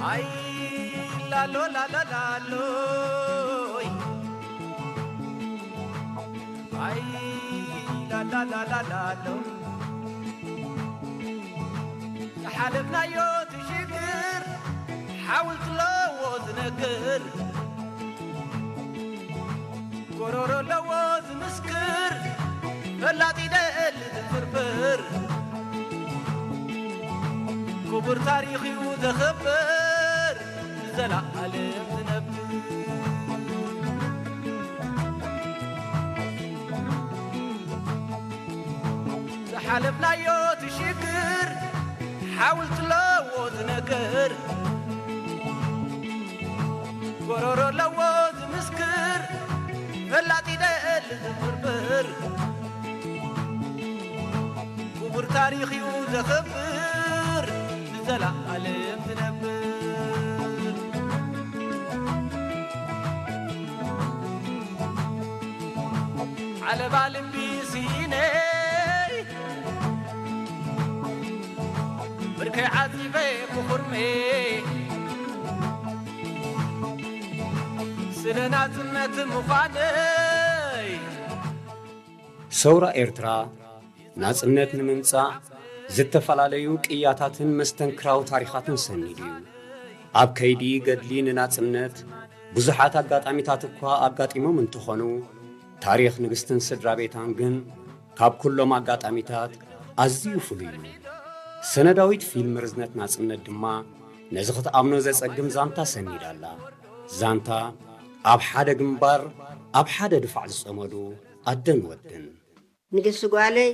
ኣይ ላሎ ላሎ ላሎይ፣ ኣይ ላላላላላሎ፣ ዝሓለፍናዮ ትሽግር ሓውልቲ ኣለዎ ዝነግር፣ ጎሮሮ ኣለዎ ዝምስክር፣ ፈላጥ ይደሊ ዝፍርፍር፣ ክቡር ታሪኽ እዩ ዘኽብር፣ ንዘለኣለም ዝነብር። ዝሓለፍናዮ ትሽግር ሓውልቲ ኣለዎ ዝነግር፣ ጎሮሮ ኣለዎ ዝምስክር፣ ፈላጥ ይደሊ ዝፍርፍር፣ ክቡር ታሪኽ እዩ ዘኽብር፣ ንዘለኣለም ዝነብር። ዓለባ ልቢ ስኢነይ ብርከይ ዓጺበ ብኹርሜ ስለ ናጽነት ምዃነይ። ሰውራ ኤርትራ ናጽነት ንምምጻእ ዝተፈላለዩ ቅያታትን መስተንክራዊ ታሪኻትን ሰኒዱ እዩ። ኣብ ከይዲ ገድሊ ንናጽነት ብዙሓት ኣጋጣሚታት እኳ ኣጋጢሞም እንተኾኑ፣ ታሪኽ ንግስትን ስድራ ቤታን ግን ካብ ኩሎም ኣጋጣሚታት ኣዝዩ ፍሉይ እዩ። ሰነዳዊት ፊልም ርዝነት ናጽነት ድማ ነዚ ክትኣምኖ ዘጸግም ዛንታ ሰኒዳ ኣላ። ዛንታ ኣብ ሓደ ግንባር ኣብ ሓደ ድፋዕ ዝጸመዱ ኣደን ወድን። ንግስቲ ጓለይ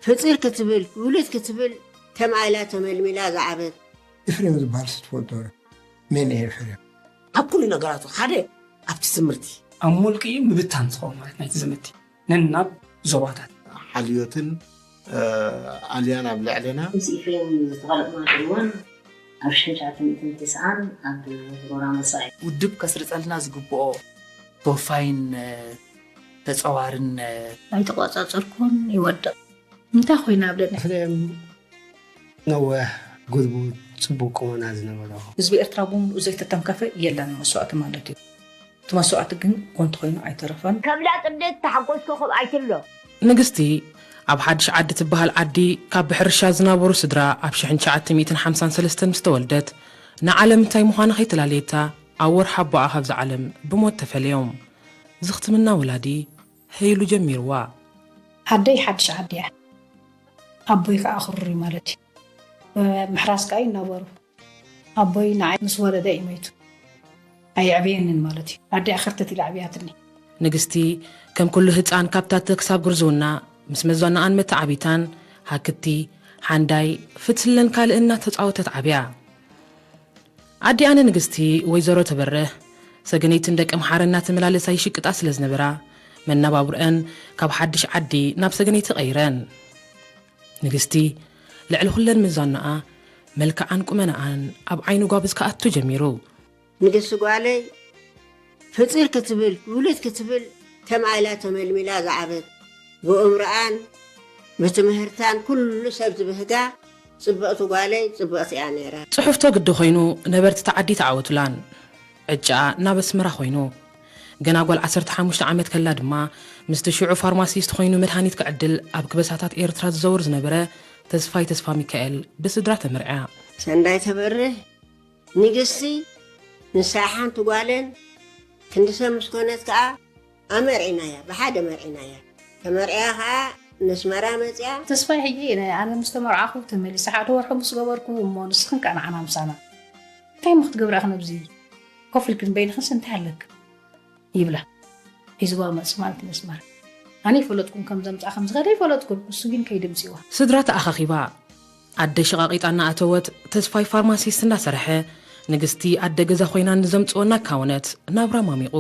ፍፅር ክትብል ውልድ ክትብል ከም ኣላ ተመልሚላ ዝዓበት። ኤፍሬም ዝበሃል ስትፈልጦ ዶ? መን እዩ ኤፍሬም? ኣብ ኩሉ ነገራቱ ሓደ ኣብቲ ትምህርቲ። ኣብ ሙሉእ ቅይኡ ምብታን ዝኸውን ማለት ናይቲ ዘመቲ ነናብ ዞባታት። ሓልዮትን ኣልያን ኣብ ልዕሌና። ምስ ኤፍሬም ዝተፋለጥናሉ እዋን ኣብ ሽሕን ትሽዓተ ሚእትን ተስዓን ኣብ ዞባና መጻኢ። ውድብ ከስርጸልና ዝግብኦ ተወፋይነት፣ ተጸዋርነት። ኣይተቋጻጸርኩን ይወድቕ እንታይ ኮይና ብለኒ። ኤፍሬም ነዊሕ ጉልቡት ጽቡቅ ቁመና ዝነበሮ። ህዝቢ ኤርትራ ብምሉኡ ዘይተተንከፈ የለን መስዋእቲ ማለት እዩ። እቲ መስዋእቲ ግን ጓንቲ ኮይኑ ኣይተረፈን። ከም ናጽነት ተሓጎስ ኮኾብ ኣይትሎ። ንግስቲ ኣብ ሓድሽ ዓዲ ትበሃል ዓዲ ካብ ብሕርሻ ዝናበሩ ስድራ ኣብ ሽሕን ትሽዓተ ሚእትን ሓምሳን ሰለስተን ምስ ተወልደት ንዓለም እንታይ ምዃና ከይተላለየታ ኣብ ወርሒ ኣቦኣ ካብዛ ዓለም ብሞት ተፈልዮም። ዝኽትምና ወላዲ ሀይሉ ጀሚርዋ። ኣደይ ሓድሽ ዓዲ እያ ኣቦይ ከዓ ክሩር እዩ ማለት እዩ ምሕራስ ከዓ ይናበሩ ኣቦይ ንዓይ ምስ ወለደ እዩ መይቱ ኣየዕብየንን ማለት እዩ ኣደይ ኣኸርተት ኢላ ኣዕብያትኒ። ንግስቲ ከም ኩሉ ህጻን ካብ ታተ ክሳብ ጉርዝውና ምስ መዛኖኣን መተዓቢታን፣ ሃክቲ፣ ሓንዳይ፣ ፍትለን ካልእን እናተጻወተት ዓብያ። ኣዲኣ ንንግስቲ ወይዘሮ ትበርህ፣ ሰገነይትን ደቂ ኣምሓረ እናተመላለሳ ይሽቅጣ ስለ ዝነበራ፣ መነባብሮኣን ካብ ሓድሽ ዓዲ ናብ ሰገነይቲ ቀይረን። ንግስቲ ልዕሊ ኩለን ምዛኖኣ፣ መልክዓን ቁመናኣን ኣብ ዓይኑ ጓብዝ ክኣቱ ጀሚሩ። ንግስቲ ጓለይ ፍፅር ክትብል ውልድ ክትብል ከም ኣላ ተመልሚላ ዝዓበት ብእምሮኣን ብትምህርታን ኩሉ ሰብ ዝብህጋ ፅብቕቲ ጓለይ ፅብቕቲ እያ ነይራ። ፅሑፍቶ ግዲ ኮይኑ ነበርቲ እቲ ዓዲ ተዓወቱላን። ዕጫኣ ናብ ኣስመራ ኮይኑ። ገና ጓል ዓሰርተ ሓሙሽተ ዓመት ከላ ድማ ምስቲ ሽዑ ፋርማሲስት ኮይኑ መድሃኒት ክዕድል ኣብ ክበሳታት ኤርትራ ዝዘውር ዝነበረ ተስፋይ ተስፋሚካኤል ብስድራ ተመርዕያ። ሰንዳይ ተበርህ ንግስቲ ንሳ ሓንቲ ጓለን ክንዲ ሰብ ምስ ኮነት ከኣ ኣመርዒናያ፣ ብሓደ መርዒናያ። ተመርዕያ ከኣ ነስመራ መጺኣ። ተስፋይ ሕጂ ኣነ ምስ ተመርዓኹ ተመሊሰ ሓደ ወርሒ ምስ ገበርኩ እሞ ንስኽን ከኣ ንዓና ምሳና። እንታይ እሞ ክትገብራ ኢኽን ኣብዚ ኮፍ ኢልክን በይንኽንስ እንታይ ኣለክን? ይብላ። ሒዝዋ መጽ ማለት ነስመራ። ኣነ ኣይፈለጥኩን ከም ዘምጽኣ ከም ዝኸደ ኣይፈለጥኩን። እሱ ግን ከይዲ ኣምጺእዋ። ስድራ ተኣኻኺባ ኣደ ሽቓቒጣ እናኣተወት ተስፋይ ፋርማሲስት እናሰርሐ ንግስቲ ኣደ ገዛ ኮይና ንዘምጽኦ እናካወነት ናብራ ማሚቑ።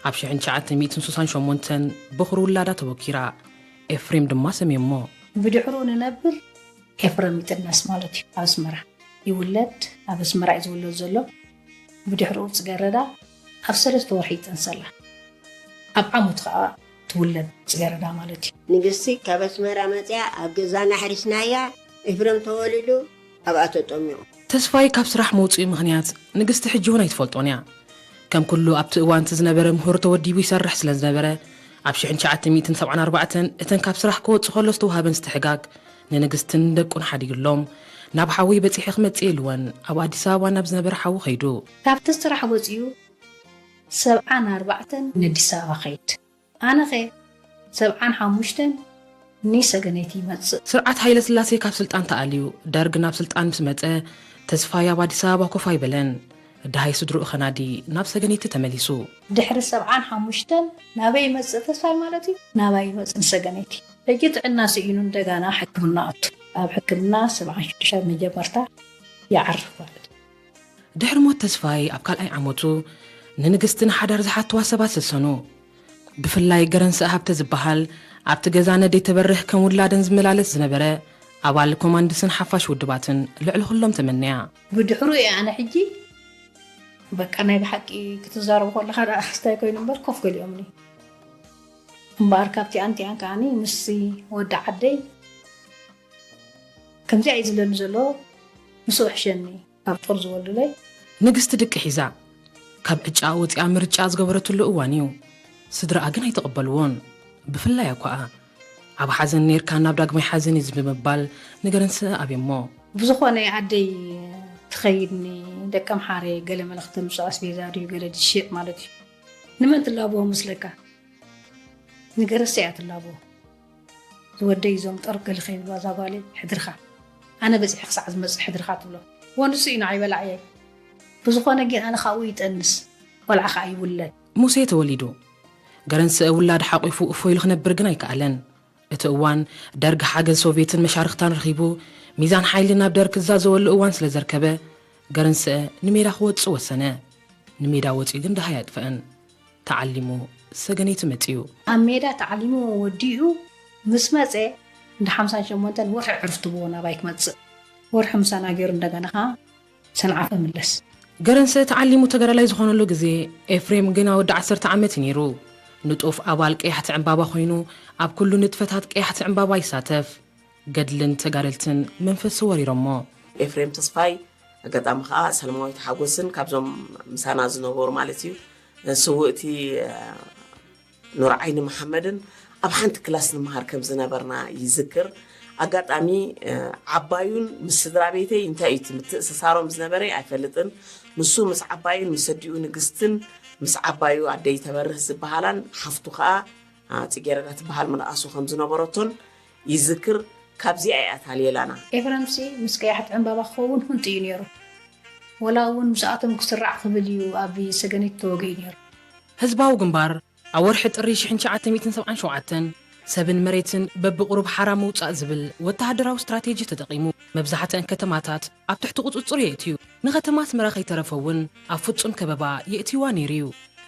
ኣብ ሽሕን ትሽዓተ ሚእትን ሱሳን ሸሞንተን በኹሪ ውላዳ ተበኪራ ኤፍሬም ድማ ሰምየሞ። ብድሕሩ ንነብር ኤፍረም ይጥነስ ማለት እዩ ኣብ ኣስመራ ይውለድ ኣብ ኣስመራ እዩ ዝውለድ ዘሎ ብድሕርኡ ጽገረዳ ኣብ ሰለስተ ወርሒ ይጥንሰላ ኣብ ዓሙት ከኣ ትውለድ ጽገረዳ ማለት እዩ ንግስቲ ካብ ኣስመራ መጽያ ኣብ ገዛና ኣሕሪስናያ ኤፍረም ተወሊዱ ኣብኣ ተጠሚቑ ተስፋይ ካብ ስራሕ ምውፅኡ ምኽንያት ንግስቲ ሕጂ እውን ኣይትፈልጦን እያ። ከም ኩሉ ኣብቲ እዋን እቲ ዝነበረ ምሁር ተወዲቡ ይሰርሕ ስለ ዝነበረ፣ ኣብ ሽሕን ትሽዓተ ሚእትን ሰብዓን ኣርባዕተን እተን ካብ ስራሕ ክወጽእ ከሎ ዝተዋህበን ዝተሕጋግ ንንግስትን ደቁን ሓዲግሎም፣ ናብ ሓዊ በጺሐ ክመጽእ ኢልወን ኣብ ኣዲስ ኣበባ ናብ ዝነበረ ሓዊ ከይዱ። ካብቲ ስራሕ ወጺኡ ሰብዓን ኣርባዕተን ንኣዲስ ኣበባ ከይድ። ኣነኸ ሰብዓን ሓሙሽተን ንሰገነይቲ ይመጽእ። ስርዓት ሃይለ ስላሴ ካብ ስልጣን ተኣልዩ፣ ደርግ ናብ ስልጣን ምስ መጸ፣ ተስፋይ ኣብ ኣዲስ ኣበባ ኮፍ ኣይበለን። ደሃይ ስድርኡ ከናዲ ናብ ሰገነይቲ ተመሊሱ። ድሕሪ ሰብዓን ሓሙሽተን ናበይ ይመጽእ ተስፋይ ማለት እዩ? ናባይ ይመጽእ ንሰገነይቲ። ሕጂ ጥዕና ስኢኑ እንደጋና ሕክምና ኣቱ። ኣብ ሕክምና ሰብዓን ሽዱሽተ መጀመርታ ይዓርፍ ማለት እዩ። ድሕሪ ሞት ተስፋይ ኣብ ካልኣይ ዓመቱ ንንግስቲ ንሓዳር ዝሓትዋ ሰባት ሰሰኑ። ብፍላይ ገረንሰ ሃብተ ዝበሃል ኣብቲ ገዛ ነደይ ተበርህ ከም ውላደን ዝመላለስ ዝነበረ ኣባል ኮማንድስን ሓፋሽ ውድባትን ልዕሊ ኩሎም ተመነያ። ብድሕሩ እየ ኣነ ሕጂ በቃ ናይ ብሓቂ ክትዛረቡ ከለኻ ደኣ ክስታይ ኮይኑ እምበር ኮፍ ገሊኦምኒ እምበኣር ካብቲኣን ቲኣን ከዓኒ ምስሲ ወዲ ዓደይ ከምዚኣ እዩ ዝለኒ ዘሎ ምስኡ ሕሸኒ ካብ ጦር ዝወልዱለይ። ንግስቲ ድቂ ሒዛ ካብ ዕጫ ወፂኣ ምርጫ ዝገበረትሉ እዋን እዩ። ስድራኣ ግን ኣይተቐበልዎን። ብፍላይ ኣኳኣ ኣብ ሓዘን ነይርካ ናብ ዳግማይ ሓዘን እዩ ብምባል ንገረንሰ ኣብዮሞ። ብዝኾነ ኣደይ ትኸይድኒ ደቀምሓረ ገለ መልእኽቲ ምፅእ ኣስቤዛ ድዩ ገለ ዝሽየጥ ማለት እዩ። ንመን ትላብዎ መስለካ? ንገረንሰ እያ ትላብዎ። ዝወደይ እዞም ጠርገል ከይብልዋ እዛ ጓለይ ሕድርኻ ኣነ በፂሐ ክሳዕ ዝመፅእ ሕድርኻ ትብሎ። ወንሱ እዩ ንዓይ በላዕየይ። ብዝኾነ ግን ኣነ ካብኡ ይጠንስ ቆልዓ ከዓ ይውለድ። ሙሴ ተወሊዱ። ገረንሰ ውላድ ሓቂፉ እፎ ኢሉ ክነብር ግን ኣይከኣለን። እቲ እዋን ደርግ ሓገዝ ሶቭየትን መሻርኽታን ረኺቡ ሚዛን ሓይሊ ናብ ደርግ ክዛዘወሉ እዋን ስለ ዘርከበ ገረንሰ ንሜዳ ክወፅእ ወሰነ። ንሜዳ ወፂኡ ግን ደሃይ ኣጥፍአን። ተዓሊሙ ሰገነይቲ መጺኡ። ኣብ ሜዳ ተዓሊሙ ወዲኡ ምስ መጸ እንዳ ሓምሳን ሸሞንተን ወርሒ ዕርፍቲ ብዎ ናባይ ክመጽእ። ወርሒ ምሳና ገይሩ እንደገና ኸዓ ሰንዓፈ ምለስ። ገረንሰ ተዓሊሙ ተጋዳላይ ዝኾነሉ ግዜ ኤፍሬም ገና ወዲ ዓሰርተ ዓመት እዩ ነይሩ። ንጡፍ ኣባል ቀያሕቲ ዕምባባ ኮይኑ ኣብ ኩሉ ንጥፈታት ቀያሕቲ ዕምባባ ይሳተፍ። ገድልን ተጋደልትን መንፈሱ ወሪሮሞ። ኤፍሬም ተስፋይ ኣጋጣሚ ከዓ ሰለማዊት ሓጎስን ካብዞም ምሳና ዝነበሩ ማለት እዩ ስውእቲ ኑርዓይኒ መሓመድን ኣብ ሓንቲ ክላስ ንመሃር ከም ዝነበርና ይዝክር። ኣጋጣሚ ዓባዩን ምስ ስድራ ቤተይ እንታይ እዩ እቲ ምትእስሳሮም ዝነበረ ኣይፈልጥን። ንሱ ምስ ዓባዩን ምስ ኣዲኡ ንግስትን ምስ ዓባዩ ኣደይ ተበርህ ዝበሃላን ሓፍቱ ከዓ ፅጌረዳ ትበሃል ምንኣሱ ከም ዝነበረቶን ይዝክር። ካብዚኣ እያ ታልየላና። ኤፍረምሲ ምስ ቀያሕቲ ዕምባባ ክኸውን ህንጡ እዩ ነይሩ። ወላ እውን ምስኣቶም ክስራዕ ክብል እዩ ኣብ ሰገነይቲ ተወጊኡ ነይሩ። ህዝባዊ ግንባር ኣብ ወርሒ ጥሪ ሽሕን ትሽዓተ ሚእትን ሰብዓን ሸውዓተን ሰብን መሬትን በብቑሩብ ሓራ ምውጻእ ዝብል ወተሃደራዊ ስትራቴጂ ተጠቒሙ መብዛሕትአን ከተማታት ኣብ ትሕቲ ቁጽጽሩ የእትዩ። ንከተማ ኣስመራ ከይተረፈ እውን ኣብ ፍጹም ከበባ የእትይዋ ነይሩ እዩ።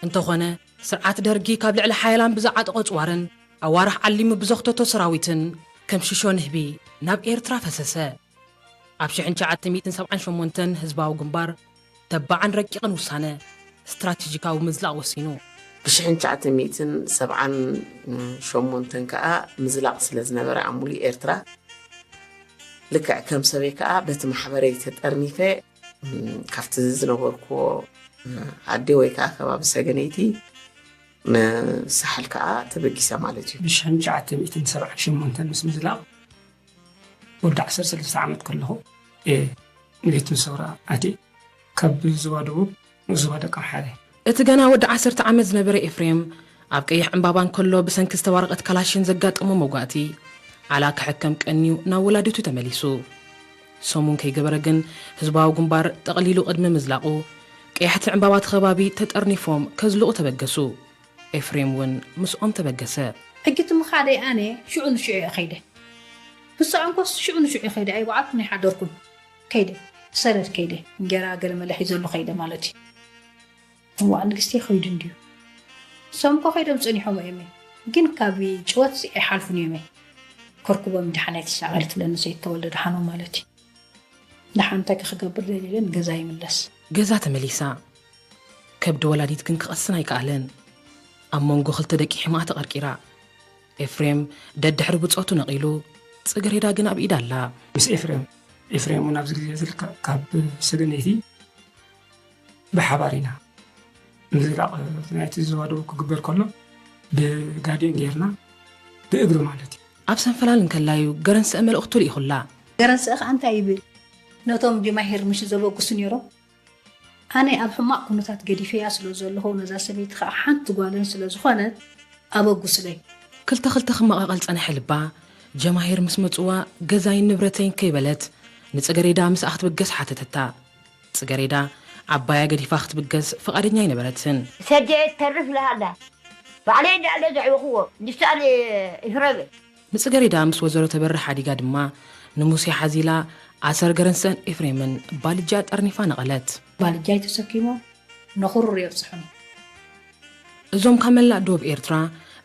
እንተኾነ ስርዓት ደርጊ ካብ ልዕሊ ሓያላን ብዝዓጠቖ ኣጽዋርን ኣዋርሕ ዓሊሙ ብዘኽተቶ ሰራዊትን ከም ሽሾ ንህቢ ናብ ኤርትራ ፈሰሰ። ኣብ ሽሕን ትሽዓተ ሚእትን ሰብዓን ሸሞንተን ህዝባዊ ግንባር ተባዕን ረቂቕን ውሳነ ስትራቴጂካዊ ምዝላቕ ወሲኑ። ብሽሕን ትሽዓተ ሚእትን ሰብዓን ሸሞንተን ከኣ ምዝላቕ ስለ ዝነበረ ኣብ ሙሉእ ኤርትራ ልክዕ ከም ሰበይ ከኣ በቲ ማሕበረይ ተጠርኒፈ ካብቲ ዝነበርኩዎ ዓዲ ወይ ከኣ ከባቢ ሰገነይቲ ንሳሕል ከኣ ተበጊሰ ማለት እዩ። ብሽሕን ትሽዓተ ሚእትን ሰብዓን ሸሞንተን ምስ ምዝላቕ ወዲ ዓሰርተ ሰለስተ ዓመት ከለኹ እየ ንቤት ሰውራ ኣትየ ካብ ዞባ ደቡብ ንኡስ ዞባ ደቀምሓረ። እቲ ገና ወዲ ዓሰርተ ዓመት ዝነበረ ኤፍሬም ኣብ ቀይሕ ዕምባባ እንከሎ ብሰንኪ ዝተዋረቐት ካላሽን ዘጋጠሞ መውጋእቲ ዓላ ክሕከም ቀንዩ ናብ ወላዲቱ ተመሊሱ። ሰሙን ከይገበረ ግን ህዝባዊ ግንባር ጠቕሊሉ ቅድሚ ምዝላቑ ቀያሕቲ ዕምባባ እቲ ከባቢ ተጠርኒፎም ከዝልቑ ተበገሱ። ኤፍሬም እውን ምስኦም ተበገሰ። ሕጂ እቲ ምኻደይ ኣነ ሽዑ ንሽዑ እየ ኸይደ። ብሰኣንኮስ ሽዑ ንሽዑ እየ ኸይደ ኣይወዓልኩን ኣይሓደርኩን። ከይደ ሰደድ ከይደ እንጌራ ገለ መለ ሒዘሉ ኸይደ ማለት እዩ። እዋእ ንግስተይ ኸይዱ እንድዩ። እሶም እኮ ኸይዶም ጸኒሖም እዮም ግን ካብ ጭወት ኣይሓልፉን እዮም። ከርኩቦም ደሓን ኣይትሻቐል ትብለኒ ሰይድ ተወልደ ደሓኖም ማለት እዩ። ደሓን እንታይ ክገብር ደልየ ንገዛ ይምለስ። ገዛ ተመሊሳ። ከብዲ ወላዲት ግን ክቐስን ኣይከኣለን። ኣብ መንጎ ክልተ ደቂ ሕማቕ ተቐርቂራ። ኤፍሬም ደድሕሪ ብጾቱ ነቒሉ፣ ጽገሬዳ ግን ኣብ ኢዳ ኣላ። ምስ ኤፍሬም ኤፍሬም እውን ኣብዚ ግዜ እዚ ካብ ሰገነይቲ ብሓባር ኢና ምዝላቕ ናይቲ ዝዋደቡ ክግበር ከሎ ብጋዲዮን ጌርና ብእግሪ ማለት እዩ። ኣብ ሰንፈላል እንከላዩ ገረንሰ መልእኽቱ ልኢኹላ። ገረንሰ ኸዓ እንታይ ይብል? ነቶም ጀማሂር ምሽ ዘበግሱ ነይሮም። ኣነ ኣብ ሕማቕ ኩነታት ገዲፈያ ስለ ዘለኹ ነዛ ሰበይቲ ኸዓ ሓንቲ ጓለን ስለ ዝኾነት ኣበጉስለይ። ክልተ ክልተ ክመቓቐል ጸንሐ ልባ። ጀማሂር ምስ መጽዋ ገዛይን ንብረተይን ከይበለት ንጽገሬዳ ምስኣ ክትብገስ ሓተተታ። ጽገሬዳ ዓባያ ገዲፋ ክትብገስ ፍቓደኛ ኣይነበረትን። ሰዴ ትተርፍ ኢላ ኣላ። ባዕለይ እንዳ ኣለ ዘዕበኽዎ ንሱ ኣለ ይፍረበ። ንጽገሬዳ ምስ ወይዘሮ ተበርህ ሓዲጋ ድማ ንሙሴ ሓዚላ ኣሰር ገረንሰን ኤፍሬምን ባልጃ ጠርኒፋ ነቐለት። ባልጃይ ተሰኪሞም ነኹርር የብጽሑኒ። እዞም ካብ መላእ ዶብ ኤርትራ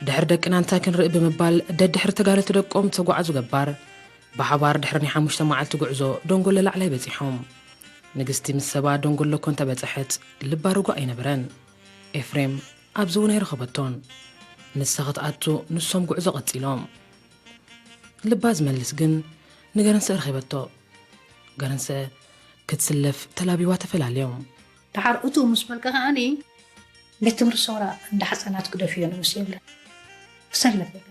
ድሕሪ ደቅና እንታይ ክንርኢ ብምባል ደድሕሪ ተጋደልቲ ደቆም ተጓዓዙ ገባር ብሓባር ድሕሪ ናይ ሓሙሽተ መዓልቲ ጉዕዞ ደንጎሎ ላዕላይ በጺሖም። ንግስቲ ምስ ሰባ ደንጎሎ እኮ እንተበጽሐት ልባ ርጉእ ኣይነበረን። ኤፍሬም ኣብዚ እውን ኣይረኸበቶን። ንሳ ክትኣቱ ንሶም ጉዕዞ ቀጺሎም። ልባ ዝመልስ ግን ንገረንሰ ረኺበቶ። ገረንሰ ክትስለፍ ተላቢዋ ተፈላልዮም። ደሓር እቱ ምስ በልካ ከዓኒ ቤት ትምህርቲ ሰውራ እንዳ ሓፃናት ክደፍዮ ንሙሴ ይብላ። ክሰለፍ ይብላ።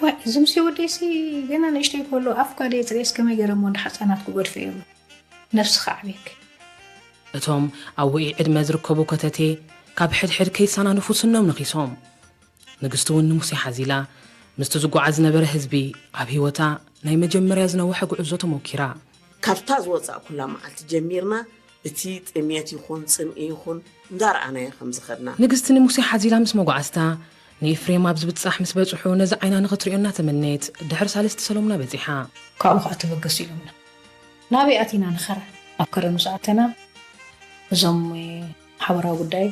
ዋይ እዚ ሙሴ ወደይሲ ገና ንእሽተይ ከሎ ኣፍኳደ የፅሬስ ከመይ ገይረ እሞ እንዳ ሓፃናት ክገድፎ እዮም። ነብስኻ ኣዕቤክ። እቶም ኣብ ውዒ ዕድመ ዝርከቡ ኮተቴ ካብ ሕድሕድ ከይሰናንፉ ስኖም ነኺሶም። ንግስቲ እውን ንሙሴ ሓዚላ ምስቲ ዝጓዓዝ ዝነበረ ህዝቢ ኣብ ህይወታ ናይ መጀመርያ ዝነውሐ ጉዕዞ ተሞኪራ። ካብታ ዝወጻእኩላ መዓልቲ ጀሚርና እቲ ጥምየት ይኹን ጽምኢ ይኹን እንዳረኣናዮ ከም ዝኸድና። ንግስቲ ንሙሴ ሓዚላ ምስ መጓዓዝታ ንኤፍሬም ኣብ ዝብጻሕ ምስ በጽሑ ነዚ ዓይና ንኽትሪኦ እናተመነየት ድሕሪ ሳልስቲ ሰሎምና በጺሓ። ካብኡ ኸኣ ተበገሱ ኢሎምና። ናበይ ኣቲና ንኸረ ኣብ ከረኑ ሰዓተና እዞም ሓበራዊ ጉዳይ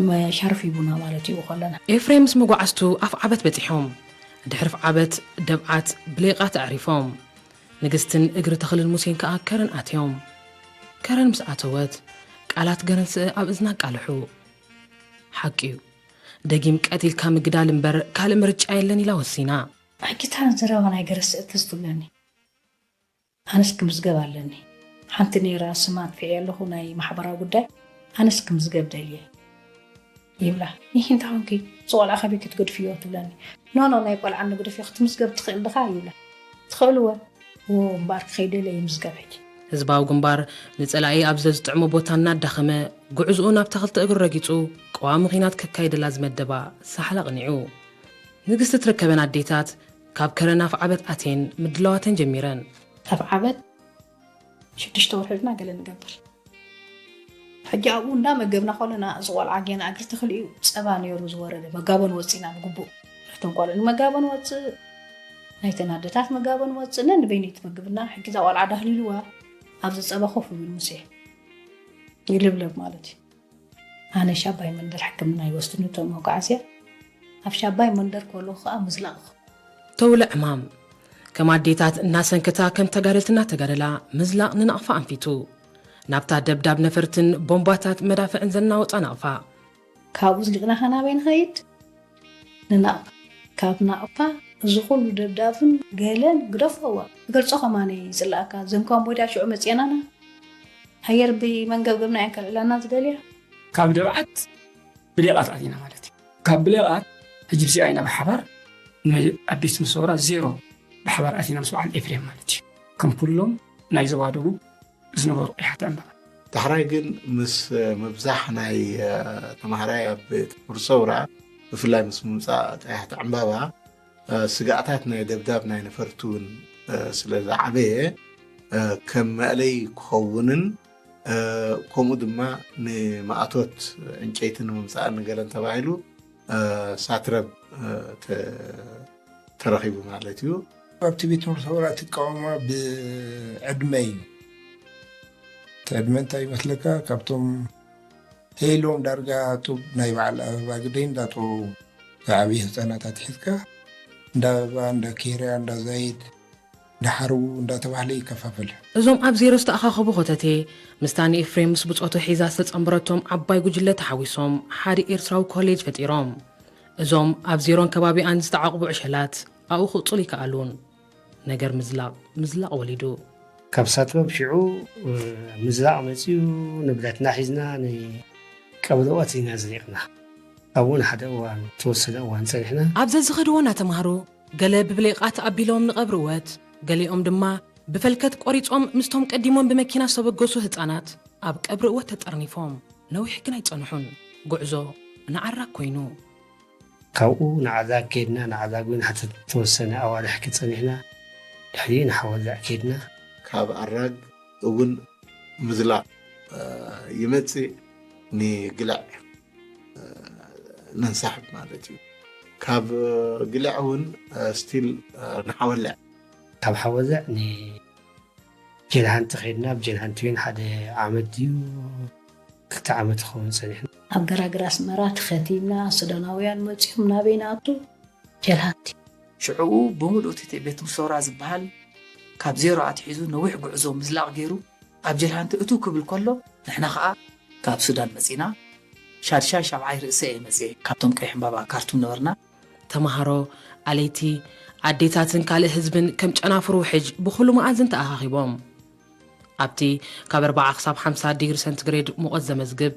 መሻርፍ ሂቡና ማለት እዩ ከለና። ኤፍሬም ምስ መጓዓዝቱ ኣፍዓበት በጺሖም። ድሕሪ ኣፍዓበት ደብዓት ብሌቓት ኣዕሪፎም። ንግስትን እግሪ ተኽልን ሙሴን ከኣ ከረን ኣትዮም። ከረን ምስ ኣተወት ቃላት ገረንስእ ኣብ እዝና ኣቃልሑ። ሓቂ እዩ፣ ደጊም ቀቲልካ ምግዳል እምበር ካልእ ምርጫ የለን ኢላ ወሲና። ሕጂ እታ ዘረባ ናይ ገረስእ ትዝ ትብለኒ። ኣነስ ክምዝገብ ኣለኒ። ሓንቲ ነይራ ስማ ኣጥፊኤ ኣለኹ ናይ ማሕበራዊ ጉዳይ ኣነስ ክምዝገብ ደልየ ይብላ። ይህ እንታይ ኾንኪ? እዚ ቆልዓ ካበይ ክትገድፍዮ ትብለኒ። ኖ ኖ ናይ ቆልዓ ንግደፍዮ ክትምዝገብ ትኽእል ድኻ ይብላ። ትኽእልወ? እዎ እምበኣር ክኸይደለ ይምዝገብ ሕጂ። ህዝባዊ ግንባር ንጸላኢ ኣብ ዘዝጥዕሞ ቦታ እናዳኸመ ጉዕዝኡ ናብታ ክልተ እግሩ ረጊጹ ቀዋሚ ኺናት ከካይደላ ዝመደባ ሳሕል ኣቕኒዑ። ንግስቲ ትርከበን ኣዴታት ካብ ከረን ኣፍዓበት ኣትየን ምድላዋተን ጀሚረን። ኣፍዓበት ሽዱሽተ ወርሒ ድና ገለ ንገብር። ሕጂ ኣብኡ እንዳመገብና ከለና እዚ ቆልዓ ጌና እግሪ ተኽሊኡ ጸባ ነይሩ ዝወረደ መጋቦ ንወጽእ ኢና ብግቡእ ነቶም ቆልዑ ንመጋቦ ንወጽእ ናይተን ኣደታት መጋቦ ንወጽእ ነንበይነይ ትምግብና። ሕጂ እዛ ቆልዓ ዳህሊልዋ ኣብዚ ጸባ ኮፍ ይብል ሙሴ ይልብለብ ማለት እዩ። ኣነ ሻባይ መንደር ሕክምና ይወስድኒ እቶም መጓዓዝያ ኣብ ሻባይ መንደር ከለኹ ከዓ ምዝላቕ ተውለ ዕማም ከም ኣዴታት እናሰንከታ ከም ተጋደልቲ እናተጋደላ ምዝላቕ ንናቕፋ ኣንፊቱ። ናብታ ደብዳብ ነፈርትን ቦምባታት መዳፍዕን ዘናወጻ ናቕፋ። ካብኡ ዝሊቕና ኸ ናበይ ንኸይድ? ንናቕፋ። ካብ ናቕፋ እዚ ኩሉ ደብዳብን ገለን ግደፎዋ። ክገልጾ ከማነ ይጽላእካ። ዘን ካምቦድያ ሽዑ መጽኤናና ኣየር ብመንገብገብና እየን ከልዕላና ዝደልያ። ካብ ደብዓት ብሌቓት ኣቲና ማለት እዩ። ካብ ብሌቓት ሕጂ ብዚኣ ኢና ብሓባር ኣብ ቤት ምሰውራ ዜሮ ብሓባር ኣቲና ምስ በዓል ኤፍሬም ማለት እዩ። ከም ኩሎም ናይ ዞባ ደቡብ ዝነበሩ ኣያሕቲ ዕምባባ። ዳሕራይ ግን ምስ ምብዛሕ ናይ ተማሃራይ ኣብ ቤት ምሰውራ ብፍላይ ምስ ምምፃእ ኣያሕቲ ዕምባባ ስግኣታት ናይ ደብዳብ ናይ ነፈርቲ እውን ስለ ዝዓበየ ከም መእለይ ክኸውንን ከምኡ ድማ ንማእቶት ዕንጨይቲ ንምምፃእን ንገለን ተባሂሉ ሳትረብ ተረኺቡ ማለት እዩ። ኣብቲ ቤት ትምህርቲ ሰውራ እትቃወማ ብዕድመ እዩ። እቲ ዕድመ እንታይ ይመስለካ? ካብቶም ሄሎም ዳርጋ ጡብ ናይ በዓል ኣበባ ግደይ እንዳጠወው ዝዓበዩ ህፃናት ኣትሒዝካ እንዳ ኣበባ፣ እንዳ ኬርያ፣ እንዳ ዛይድ፣ እንዳ ሓርቡ እንዳተባህለ ይከፋፈል። እዞም ኣብ ዜሮ ዝተኣኻኸቡ ኾተቴ ምስታ ንኤፍሬም ምስ ብጾቱ ሒዛ ዝተጸንበረቶም ዓባይ ጉጅለ ተሓዊሶም ሓደ ኤርትራዊ ኮሌጅ ፈጢሮም። እዞም ኣብ ዜሮን ከባቢኣን ዝተዓቑቡ ዕሸላት ኣብኡ ክቕጽሉ ኣይከኣሉን። ነገር ምዝላቕ ምዝላቕ ወሊዱ። ካብ ሳትሮብ ሽዑ ምዝላቕ መጺኡ፣ ንብረትና ሒዝና ንቀብሪ ኦት ኢና ዝሪቕና። ኣብኡ ንሓደ እዋን፣ ተወሰነ እዋን ጸኒሕና። ኣብ ዘዝኸድዎ እናተማህሩ፣ ገለ ብብሌቓት ኣቢሎም ንቐብሪ እወት፣ ገሊኦም ድማ ብፈልከት ቆሪጾም ምስቶም ቀዲሞም ብመኪና ዝተበገሱ ህጻናት ኣብ ቀብሪ እወት ተጠርኒፎም። ነዊሕ ግን ኣይጸንሑን። ጉዕዞ ንዓራግ ኮይኑ። ካብኡ ንዓዛግ ከድና፣ ንዓዛግ እውን ሓተት ተወሰነ ኣዋርሕ ክጸኒሕና፣ ድሕሪኡ ንሓወዛዕ ከድና። ካብ ኣራግ እውን ምዝላቕ ይመጽእ፣ ንግልዕ ነንሳሕብ ማለት እዩ። ካብ ግልዕ እውን ስቲል ንሓወልዕ። ካብ ሓወዘዕ ንጀልሃንቲ ከድና፣ ኣብ ጀልሃንቲ እውን ሓደ ዓመት ድዩ ክልተ ዓመት ይኸውን ጸኒሕና። ኣብ ገራግር ኣስመራ ተኸቲምና፣ ሱዳናውያን መጺኦም ናበይ ንኣቱ? ጀልሃንቲ። ሽዕኡ ብምሉእ እቲ ቤት ምሶራ ዝበሃል ካብ ዜሮ ኣትሒዙ ነዊሕ ጉዕዞ ምዝላቕ ገይሩ ኣብ ጀልሃንቲ እትው ክብል ከሎ፣ ንሕና ኸኣ ካብ ሱዳን መጺና። ሻድሻይ ሻብዓይ ርእሰ እየ መጽየ። ካብቶም ቀይሕ ዕምባባ ካርቱም ነበርና። ተማሃሮ፣ ኣለይቲ፣ ኣዴታትን ካልእ ህዝብን ከም ጨናፍር ውሕጅ ብኹሉ መኣዝን ተኣኻኺቦም። ኣብቲ ካብ ኣርባዓ ክሳብ ሓምሳ ዲግሪ ሰንቲግሬድ ሙቐት ዘመዝግብ፣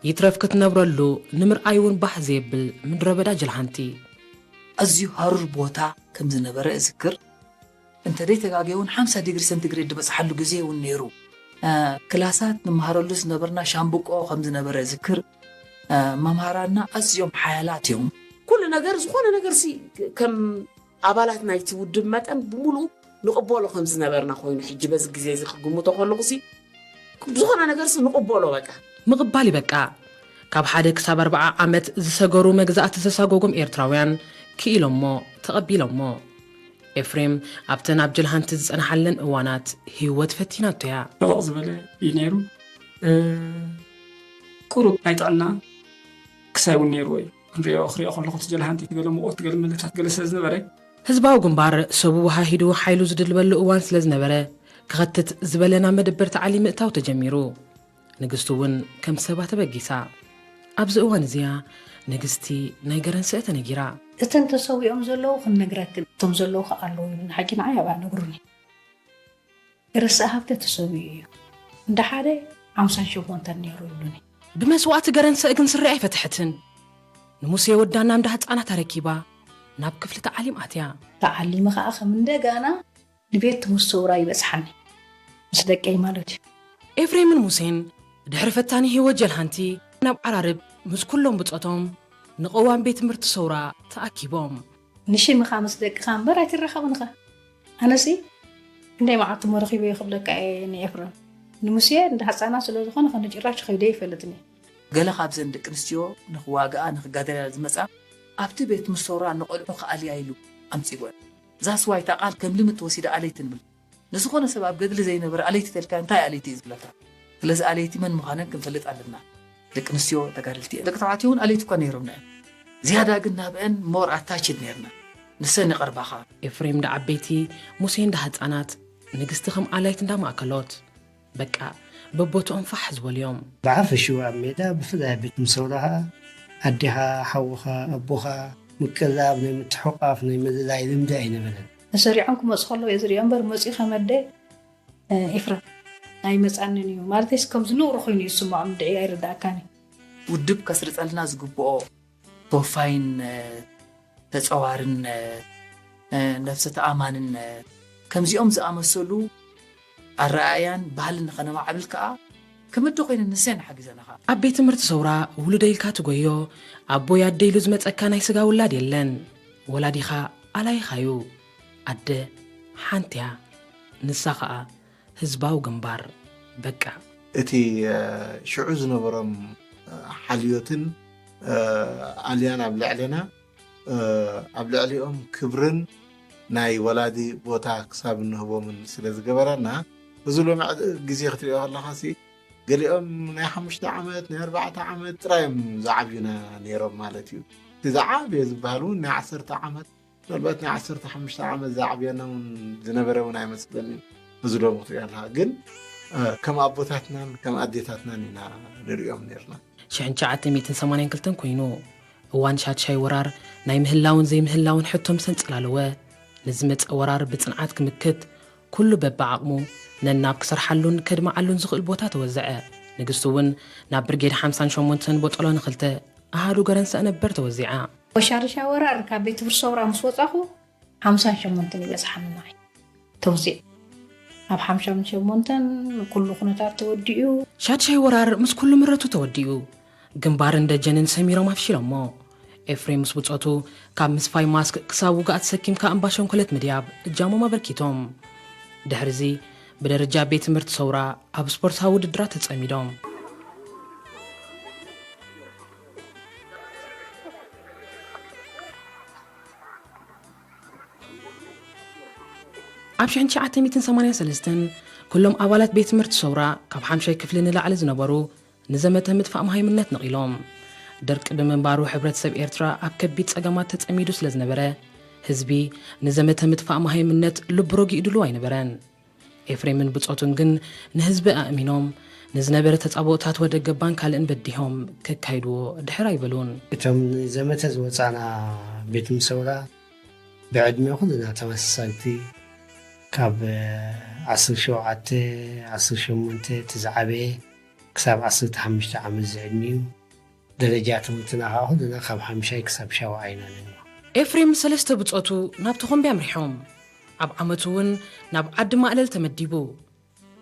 ይትረፍ ክትነብረሉ ንምርኣይ እውን ባህ ዘየብል ምድረ በዳ ጀልሃንቲ። ኣዝዩ ሃሩር ቦታ ከም ዝነበረ እዝክር። እንተ ደይ ተጋግየ እውን ሓምሳ ዲግሪ ሰንቲግሬድ ዝበጽሓሉ ግዜ እውን ነይሩ። ክላሳት ንመሃረሉ ዝነበርና ሻምብቆ ከም ዝነበረ እዝክር። መምሃራንና ኣዝዮም ሓያላት እዮም። ኩሉ ነገር፣ ዝኾነ ነገር ሲ ከም ኣባላት ናይቲ ውድብ መጠን ብምሉኡ ንቕበሎ ከም ዝነበርና ኮይኑ፣ ሕጂ በዚ ግዜ እዚ ክግምቶ ከለኹ ሲ ዝኾነ ነገር ሲ ንቕበሎ በቃ። ምቕባል ይበቃ። ካብ ሓደ ክሳብ ኣርባዓ ዓመት ዝሰገሩ መግዛእቲ ዘሳጎጎም ኤርትራውያን ክኢሎሞ፣ ተቐቢሎሞ። ኤፍሬም ኣብተን ኣብ ጀልሃንቲ ዝጸንሓለን እዋናት ህይወት ፈቲናቶ እያ። ጥቕቕ ዝበለ እዩ ነይሩ። ቁሩብ ናይ ጥዕና ክሳይ እውን ነይርዎ እዩ። ክንሪኦ፣ ክሪኦ ከለኹ እቲ ጀልሃንቲ፣ እቲ ገለ ሙቐት፣ ገለ ምልታት፣ ገለ ስለ ዝነበረ። ህዝባዊ ግንባር ሰቡ ወሃሂዱ ሓይሉ ዝድልበሉ እዋን ስለ ዝነበረ፣ ክኸትት ዝበለ ናብ መደበር ተዓሊም ምእታው ተጀሚሩ። ንግስቲ እውን ከም ሰባ ተበጊሳ። ኣብዚ እዋን እዚያ ንግስቲ ናይ ገረንሰ ተነጊራ። እተን ተሰዊኦም ዘለዉ ክንነግረክን፣ እቶም ዘለዉ ከኣ ኣለዉ ኢሉኒ። ሓቂ ንዓይ ኣብኣ ነግሩኒ። ገረንሰ ሃብተ ተሰዊኡ እዩ። እንዳ ሓደ ሓምሳን ሸሞንተን ነይሩ ይብሉኒ። ብመስዋእቲ ገረንሰ ግን ስሪ ኣይፈትሐትን። ንሙሴ ወዳና እንዳ ህጻናት ኣረኪባ ናብ ክፍሊ ተዓሊም ኣትያ። ተዓሊመ ከኣ ከም እንደገና ንቤት ትምህርቲ ሰውራ ይበጽሓኒ። ምስ ደቀይ ማለት እዩ። ኤፍሬምን ሙሴን ድሕሪ ፈታኒ ህይወት ጀልሃንቲ ናብ ዓራርብ ምስ ኩሎም ብጾቶም ንቕዋም ቤት ትምህርቲ ሰውራ ተኣኪቦም። ንሽምኻ ምስ ደቅኻ እምበር ኣይትራኸብንኻ። ኣነሲ ክንደይ መዓልቲ እሞ ረኺበዮ ክብለካ እየ ንኤፍረም። ንሙሴ እንዳ ህጻናት ስለ ዝኾነ ከነ ጭራሽ ከይደ ይፈልጥን እየ። ገለ ካብዘን ደቂ ኣንስትዮ ንኽዋግኣ ንኽጋደላ ዝመጻ ኣብቲ ቤት ምስ ሰውራ ንቖልዑ ክኣልያ ኢሉ ኣምጺእወን። እዛ ስዋ እታ ቃል ከም ልምድ ተወሲዳ ኣለይቲ ንብል። ንዝኾነ ሰብ ኣብ ገድሊ ዘይነበረ ኣለይቲ ተልካ እንታይ ኣለይቲ እዩ ዝብለካ? ስለዚ ኣለይቲ መን ምዃነን ክንፈልጥ ኣለና። ደቂ ኣንስትዮ ተጋደልቲ እየን። ደቂ ተባዕትዮ እውን ኣለይቲ እኳ ነይሮምና እዮም። ዝያዳ ግን ናብአን ሞር ኣታችድ ነይርና። ንሰን ይቐርባኻ። ኤፍሬም እንዳ ዓበይቲ፣ ሙሴ እንዳ ህጻናት፣ ንግስቲ ከም ኣላይት እንዳ ማእከሎት። በቃ በቦትኦም ፋሕ ዝበሉ እዮም። ብሓፈሽኡ ኣብ ሜዳ ብፍላይ ኣብ ቤት ምሰውራ ኸኣ ኣዴኻ፣ ሓውኻ፣ ኣቦኻ ምቅርራብ፣ ናይ ምትሕቋፍ፣ ናይ ምልላይ ልምዲ ኣይነበረን። ተሰሪዖም ክመጹ ከለዉ እየ ዝሪኦ እምበር መጺኡ ከም ኣደ ኤፍረም ኣይመጻንን እዩ ማለተይስ ከምዚ ነውሪ ኮይኑ እዩ ዝስምዖም እንድዒ ኣይርድኣካን እዩ። ውድብ ከስርጸልና ዝግብኦ ተወፋይነት፣ ተጸዋርነት፣ ነብሰ ተኣማንነት ከምዚኦም ዝኣመሰሉ ኣረኣእያን ባህልን ንኸነማዕብል ከኣ ከም ኣደ ኮይነን ንሰን ሓጊዘናኻ። ኣብ ቤት ትምህርቲ ሰውራ ውሉደይ ኢልካ ትጎዮ ኣቦይ ኣደ ኢሉ ዝመጸካ ናይ ስጋ ውላድ የለን። ወላዲኻ ኣላይኻዩ። ኣደ ሓንቲያ ንሳ ኸኣ ህዝባዊ ግንባር በቃ። እቲ ሽዑ ዝነበሮም ሓልዮትን ኣልያን ኣብ ልዕለና ኣብ ልዕሊኦም ክብርን ናይ ወላዲ ቦታ ክሳብ እንህቦምን ስለ ዝገበረና እዚ ሎሚ ግዜ ክትሪኦ ከለኻ ሲ ገሊኦም ናይ ሓሙሽተ ዓመት ናይ ኣርባዕተ ዓመት ጥራይ እዮም ዝዓብዩና ነይሮም ማለት እዩ። እቲ ዝዓበየ ዝበሃል እውን ናይ ዓሰርተ ዓመት ምናልባት ናይ ዓሰርተ ሓሙሽተ ዓመት ዝዓብየና እውን ዝነበረ እውን ኣይመስለንን። እዚ ሎሚ ክትሪኦ ኣለኻ ግን ከም ኣቦታትናን ከም ኣዴታትናን ኢና ንሪኦም ነርና። ሽሕን ትሽዓተ ሚእትን ሰማንያን ክልተን ኮይኑ እዋን ሻድሻይ ወራር ናይ ምህላውን ዘይምህላውን ሕቶ ምስ ኣንጸላለወ ንዝመጸ ወራር ብጽንዓት ክምክት ኩሉ በብዓቕሙ ነናብ ክሰርሓሉን ከድምዓሉን ዝኽእል ቦታ ተወዘዐ። ንግስቲ እውን ናብ ብርጌድ ሓምሳን ሸሞንተን ቦጦሎ ንኽልተ ኣሃዱ ገረንሰ ነበር ተወዚዓ። ወሻርሻ ወራር ካብ ቤት ትምህርቲ ሰውራ ምስ ወጻኹ ሓምሳን ሸሞንተን ይበጽሓኒ ንዓይ ተውዚዕ ኣብ ሓምሳን ሸሞንተን ኩሉ ኩነታት ተወዲኡ። ሻድሻይ ወራር ምስ ኩሉ ምረቱ ተወዲኡ። ግንባርን ደጀንን ሰሚሮም ኣፍሺሎሞ። ኤፍሬም ምስ ብጾቱ ካብ ምስፋይ ማስክ ክሳብ ውግኣት ሰኪምካ እምባ ሸንኮለት ምድያብ እጃሞም ኣበርኪቶም። ድሕርዚ ብደረጃ ቤት ትምህርቲ ሰውራ ኣብ ስፖርታዊ ውድድራት ተጸሚዶም። ኣብ ሽሕን ትሽዓተ ሚእትን ሰማንያን ሰለስተን ኩሎም ኣባላት ቤት ትምህርቲ ሰውራ ካብ ሓምሻይ ክፍሊ ንላዕሊ ዝነበሩ ንዘመተ ምጥፋእ መሃይምነት ነቒሎም። ደርቂ ብምንባሩ ሕብረተሰብ ኤርትራ ኣብ ከቢድ ጸገማት ተጸሚዱ ስለ ዝነበረ ህዝቢ ንዘመተ ምጥፋእ መሃይምነት ልቡ ረጊኡ ድሉው ኣይነበረን። ኤፍሬምን ብጾቱን ግን ንህዝቢ ኣእሚኖም ንዝነበረ ተጻብኦታት ወደ ገባን ካልእን በዲሆም ከካይድዎ ድሕር ኣይበሉን። እቶም ንዘመተ ዝወጻና ቤት ምሰውራ ብዕድመ ኩልና ተመሳሳልቲ ካብ ዓሰርተ ሸውዓተ ዓሰርተ ሸሞንተ እቲ ዝዓበየ ክሳብ ዓሰርተ ሓሙሽተ ዓመት ዝዕድሚኡ ደረጃ ትምህርትና ከዓ ኩልና ካብ ሓምሻይ ክሳብ ሻውዓይ ኢና ነና። ኤፍሬም ሰለስተ ብጾቱ ናብ ተኾምቢ ኣምሪሖም። ኣብ ዓመቱ እውን ናብ ዓዲ ማእለል ተመዲቡ።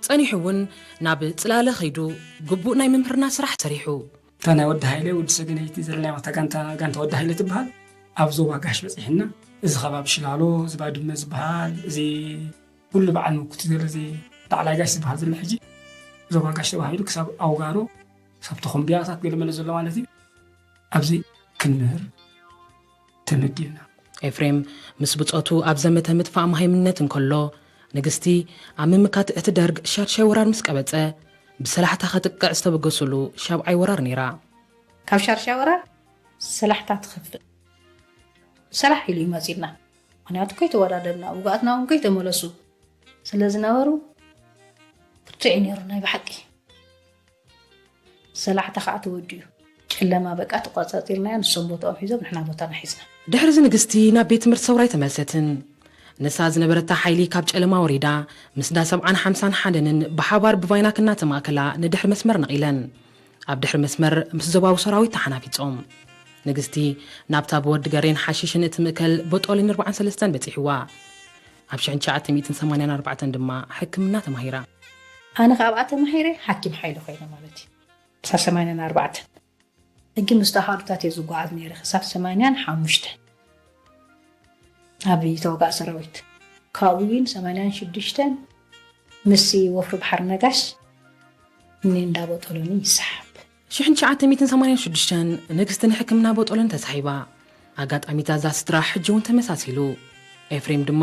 ጸኒሑ እውን ናብ ጽላለ ኸይዱ ግቡእ ናይ ምምህርና ስራሕ ሰሪሑ። እታ ናይ ወዲ ሃይለ ወዲ ሰገነይቲ ዘለናዮ እታ ጋንታ ጋንታ ወዲ ሃይለ ትበሃል። ኣብ ዞባ ጋሽ በፂሕና እዚ ከባቢ ሽላሎ እዚ ባድመ ዝበሃል እዚ ኩሉ በዓል ምኩት ገለ እዚ ላዕላይ ጋሽ ዝበሃል ዘሎ ሕጂ ዞባ ጋሽ ተባሂሉ ክሳብ ኣውጋሮ ክሳብ ተኾምቢያታት ገለ መለ ዘሎ ማለት እዩ። ኣብዚ ክንምህር ተመዲብና። ኤፍሬም ምስ ብጾቱ ኣብ ዘመተ ምጥፋእ መሃይምነት እንከሎ ንግስቲ ኣብ ምምካት እቲ ደርግ ሻድሻይ ወራር ምስ ቀበጸ ብሰላሕታ ከጥቅዕ ዝተበገሱሉ ሻብዓይ ወራር ነይራ። ካብ ሻድሻይ ወራር ሰላሕታ ትኸፍእ ሰላሕ ኢሉ እዩ መጺና። ምክንያቱ ከይተወዳደብና ውግኣትና እውን ከይተመለሱ ስለ ዝነበሩ ብርቱዕ እዩ ነይሩ ናይ ብሓቂ። ሰላሕታ ከዓ ተወዲኡ ጨለማ በቃ ተቋጻጺርናዮ ንሶም ቦታኦም ሒዞም ንሕና ቦታና ሒዝና። ድሕሪ እዚ ንግስቲ ናብ ቤት ትምህርቲ ሰውራ ኣይተመልሰትን። ንሳ ዝነበረታ ሓይሊ ካብ ጨለማ ወሪዳ ምስ ዳ ሰብዓን ሓምሳን ሓደንን ብሓባር ብቫይናክ እናተማእከላ ንድሕሪ መስመር ነቒለን። ኣብ ድሕሪ መስመር ምስ ዞባዊ ሰራዊት ተሓናፊጾም። ንግስቲ ናብታ ብወዲ ገሬን ሓሽሽን እትምእከል ቦጦሊን ኣርብዓን ሰለስተን በጺሕዋ። ኣብ ሽሕን ትሽዓተ ሚእትን ሰማንያን ኣርባዕተን ድማ ሕክምና ተማሂራ። ኣነ ካብኣ ተማሂረ ሓኪም ሓይሊ ኮይነ ማለት እዩ። ክሳብ ሰማንያን ኣርባዕተን ሕጂ ምስ ኣሃዱታት እየ ዝጓዓዝ ነይረ ክሳብ ሰማንያን ሓሙሽተን ኣብ ተወጋእ ሰራዊት ካብኡ ግን ሰማንያን ሽዱሽተን ምስ ወፍሪ ባሕሪ ነጋሽ እኒ እንዳቦጠሎኒ ይሰሓብ። ሽሕን ትሽዓተ ሚእትን ሰማንያን ሽዱሽተን ንግስቲ ንሕክምና ቦጦሎኒ ተሳሒባ። ኣጋጣሚታት እዛ ስድራ ሕጂ እውን ተመሳሲሉ። ኤፍሬም ድማ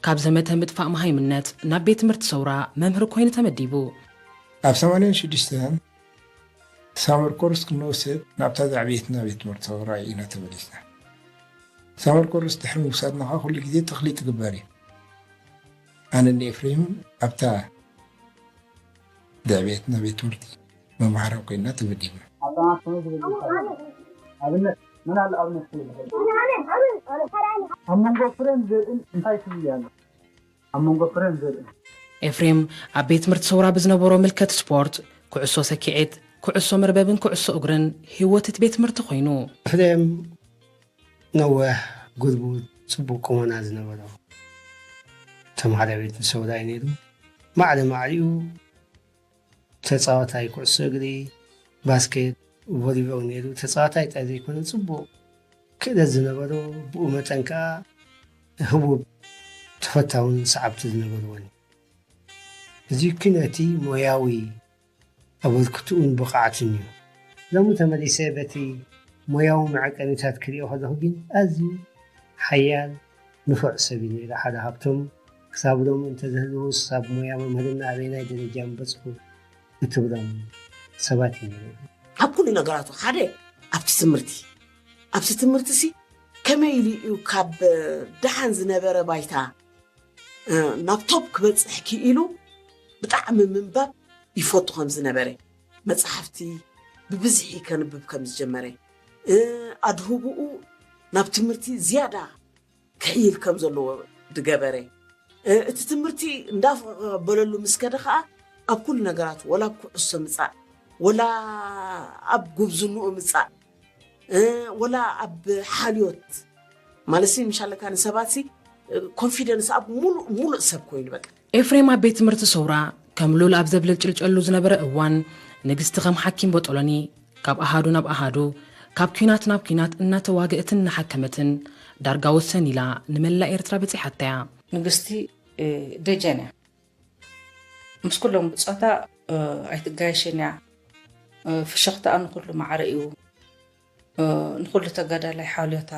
ካብ ዘመተ ምጥፋእ መሃይምነት ናብ ቤት ትምህርቲ ሰውራ መምህር ኮይኑ ተመዲቡ። ኣብ ሰማንያን ሽዱሽተን ሳመር ኮርስ ክንወስድ ናብታ ዘዕበየትና ቤት ትምህርቲ ሰውራ ኢና ተመሊስና። ሳመር ኮርስ ድሕሪ ምውሳድና ከዓ ኩሉ ግዜ ተኽሊጥ ይግበር እዩ። ኣነ ንኤፍሬምን ኣብታ ዘዕበየትና ቤት ትምህርቲ መምሃራን ኮይንና ተመዲብና። ኣብነት መን ኣሎ ኣብነት ክብል ይኽእል? ኣብ መንጎ ፍረን ዘርእን እንታይ ፍልልይ ኣሎ? ኣብ መንጎ ፍረን ዘርእን። ኤፍሬም ኣብ ቤት ትምህርቲ ሰውራ ብዝነበሮ ምልከት ስፖርት፣ ኩዕሶ ሰኪዔት፣ ኩዕሶ መርበብን ኩዕሶ እግርን ህይወት እቲ ቤት ትምህርቲ ኮይኑ። ኤፍሬም ነዋሕ፣ ጉርቡት፣ ጽቡቕ ቁመና ዝነበሮ ተምሃራይ ቤት ሰውራ እዩ ነይሩ። ማዕረ ማዕሪኡ ተጻዋታይ ኩዕሶ እግሪ፣ ባስኬት፣ ቮሊቦል ነይሩ። ተጻዋታይ ጥራይ ዘይኮነ ጽቡቕ ክእለት ዝነበሮ፣ ብኡ መጠን ከኣ ህቡብ ተፈታውን ሰዓብቲ ዝነበርዎን እዩ። እዚ ኩነቲ ሞያዊ ኣበርክትኡን ብቕዓትን እዩ። ሎሚ ተመሊሰ በቲ ሞያዊ መዐቀኒታት ክሪኦ ከለኹ ግን ኣዝዩ ሓያል ንፉዕ ሰብ እዩ ነይሩ። ሓደ ካብቶም ክሳብ ሎሚ እንተዝህልዉ ክሳብ ሞያ መምህርና ኣበየናይ ደረጃ ምበጽሑ እትብሎም ሰባት እዩ ነይሩ። ኣብ ኩሉ ነገራቱ ሓደ ኣብቲ ትምህርቲ ኣብቲ ትምህርቲ ሲ ከመይ ኢሉ እዩ ካብ ደሓን ዝነበረ ባይታ ናብ ቶፕ ክበፅሕ ክኢሉ ብጣዕሚ ምንባብ ይፈቱ ከም ዝነበረ መፅሓፍቲ ብብዝሒ ከንብብ ከም ዝጀመረ ኣድህቡኡ ናብ ትምህርቲ ዝያዳ ክሕይል ከም ዘለዎ ዝገበረ እቲ ትምህርቲ እንዳበለሉ ምስ ከደ ከዓ ኣብ ኩሉ ነገራት፣ ወላ ኣብ ኩዕሶ ምፃእ፣ ወላ ኣብ ጉብዝንኡ ምፃእ፣ ወላ ኣብ ሓልዮት ማለት ምሻለካ ንሰባት ኮንፊደንስ ኣብ ሙሉእ ሙሉእ ሰብ ኮይኑ በቃ። ኤፍሬም ኣብ ቤት ትምህርቲ ሰውራ ከም ሉል ኣብ ዘብለጭልጨሉ ዝነበረ እዋን፣ ንግስቲ ከም ሓኪም ቦጦሎኒ ካብ ኣሃዱ ናብ ኣሃዱ፣ ካብ ኲናት ናብ ኲናት እናተዋግእትን እናሓከመትን፣ ዳርጋ ወሰን ኢላ ንመላእ ኤርትራ በጺሓታያ። ንግስቲ ደጀን እያ። ምስ ኩሎም ብጾታ ኣይትጋየሽን እያ። ፍሽኽታኣ ንኹሉ ማዕረ እዩ። ንኹሉ ተጋዳላይ ሓልዮታ።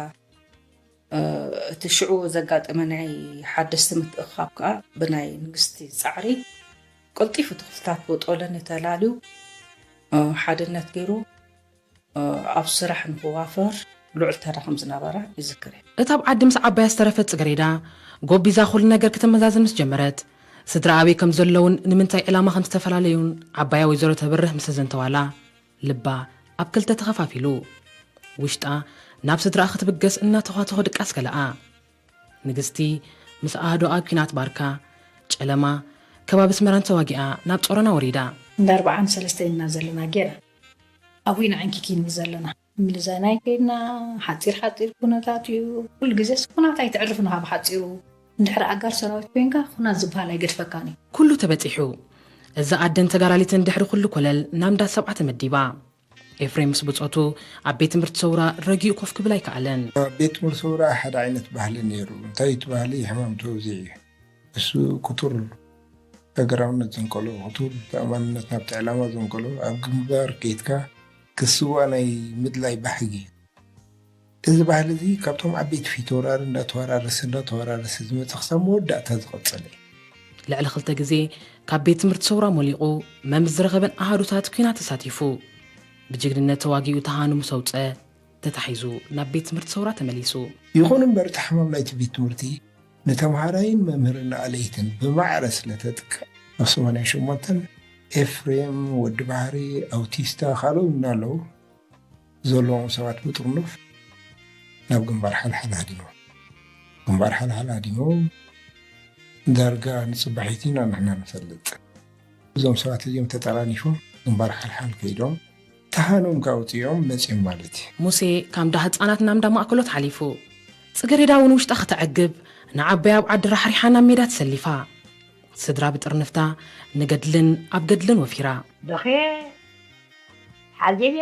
እቲ ሽዑ ዘጋጠመ ናይ ሓደስቲ ምትእኽኻብ ከኣ ብናይ ንግስቲ ጻዕሪ ቀልጢፉ እቲ ክፍልታት ቦጦሎኒ ተላልዩ ሓድነት ገይሩ ኣብ ስራሕ ንክዋፈር ልዑል ተራ ከም ዝነበራ ይዝክር እየ። እታ ኣብ ዓዲ ምስ ዓባያ ዝተረፈት ጽገሬዳ፣ ጎቢዛ ኩሉ ነገር ክተመዛዝን ምስ ጀመረት፣ ስድራ ኣበይ ከም ዘለውን ንምንታይ ዕላማ ከም ዝተፈላለዩን ዓባያ ወይዘሮ ተብርህ ምስ ኣዘንተዋላ፣ ልባ ኣብ ክልተ ተኸፋፊሉ። ውሽጣ ናብ ስድራኣ ክትብገስ እናተዃተኾ ድቃስ ከለኣ። ንግስቲ ምስ ኣሃዱ ኣብ ኲናት ባርካ፣ ጨለማ፣ ከባቢ ኣስመራን ተዋጊኣ ናብ ጾሮና ወሪዳ። እንዳ ኣርብዓን ሰለስተን ኢና ዘለና ጌና ኣብ ዊና ዕንኪኪ ኢና ዘለና። ምልዛናይ ከይድና ሓፂር ሓፂር ኩነታት እዩ። ኩሉ ግዜስ ኩናት ኣይተዕርፍን ካብ ሓፂሩ። እንድሕር ኣጋር ሰራዊት ኮይንካ ኩናት ዝበሃል ኣይገድፈካን እዩ። ኩሉ ተበፂሑ። እዛ ኣደን ተጋዳሊትን ድሕሪ ኩሉ ኮለል ናብ እንዳ ሰብዓ ተመዲባ። ኤፍሬም ምስ ብጾቱ ኣብ ቤት ትምህርቲ ሰውራ ረጊኡ ኮፍ ክብል ኣይከኣለን። ኣብ ቤት ትምህርቲ ሰውራ ሓደ ዓይነት ባህሊ ነይሩ። እንታይ እቲ ባህሊ? ሕማም ተወዚዑ እዩ። እሱ ክቱር ሃገራውነት ዘንቀሎ፣ ክቱር ተኣማንነት ናብቲ ዕላማ ዘንቀሎ፣ ኣብ ግንባር ከይድካ ክትስዋእ ናይ ምድላይ ባህጊ እዩ። እዚ ባህሊ እዚ ካብቶም ዓበይቲ ፊት ወራሪ እንዳተወራረሰ እንዳተወራረሰ ዝመፀ ክሳብ መወዳእታ ዝቐፀለ እዩ። ልዕሊ ክልተ ግዜ ካብ ቤት ትምህርቲ ሰውራ ሞሊቑ መምስ ዝረኸበን ኣሃዱታት ኲናት ተሳቲፉ። ብጅግንነት ተዋጊኡ ተሃኑ ምስ ኣውፀ ተታሒዙ ናብ ቤት ትምህርቲ ሰውራ ተመሊሱ። ይኹን እምበር እቲ ሕማም ናይቲ ቤት ትምህርቲ ንተምሃራይን መምህርን ኣለይትን ብማዕረ ስለ ተጥቅዕ ኣብ ሰማንያን ሸሞንተን ኤፍሬም፣ ወዲ ባሕሪ፣ ኣውቲስታ ካልኦት እናለዉ ዘለዎም ሰባት ብጥርኑፍ ናብ ግንባር ሓልሓል ሃዲሞም። ግንባር ሓልሓል ሃዲሞም ዳርጋ ንፅባሒት ኢና ንሕና ንፈልጥ። እዞም ሰባት እዚኦም ተጠራኒፎም ግንባር ሓልሓል ከይዶም ተሃኖም ካብ ውፅኦም መፅኦም ማለት እዩ። ሙሴ ካብ እንዳ ህፃናት ናብ እንዳ ማእከሎት ሓሊፉ። ፅገሬዳ እውን ውሽጣ ክተዕግብ ንዓበያ ኣብ ዓዲ ራሕሪሓ ናብ ሜዳ ተሰሊፋ። ስድራ ብጥርንፍታ ንገድልን ኣብ ገድልን ወፊራ። በኽየ ሓዚነ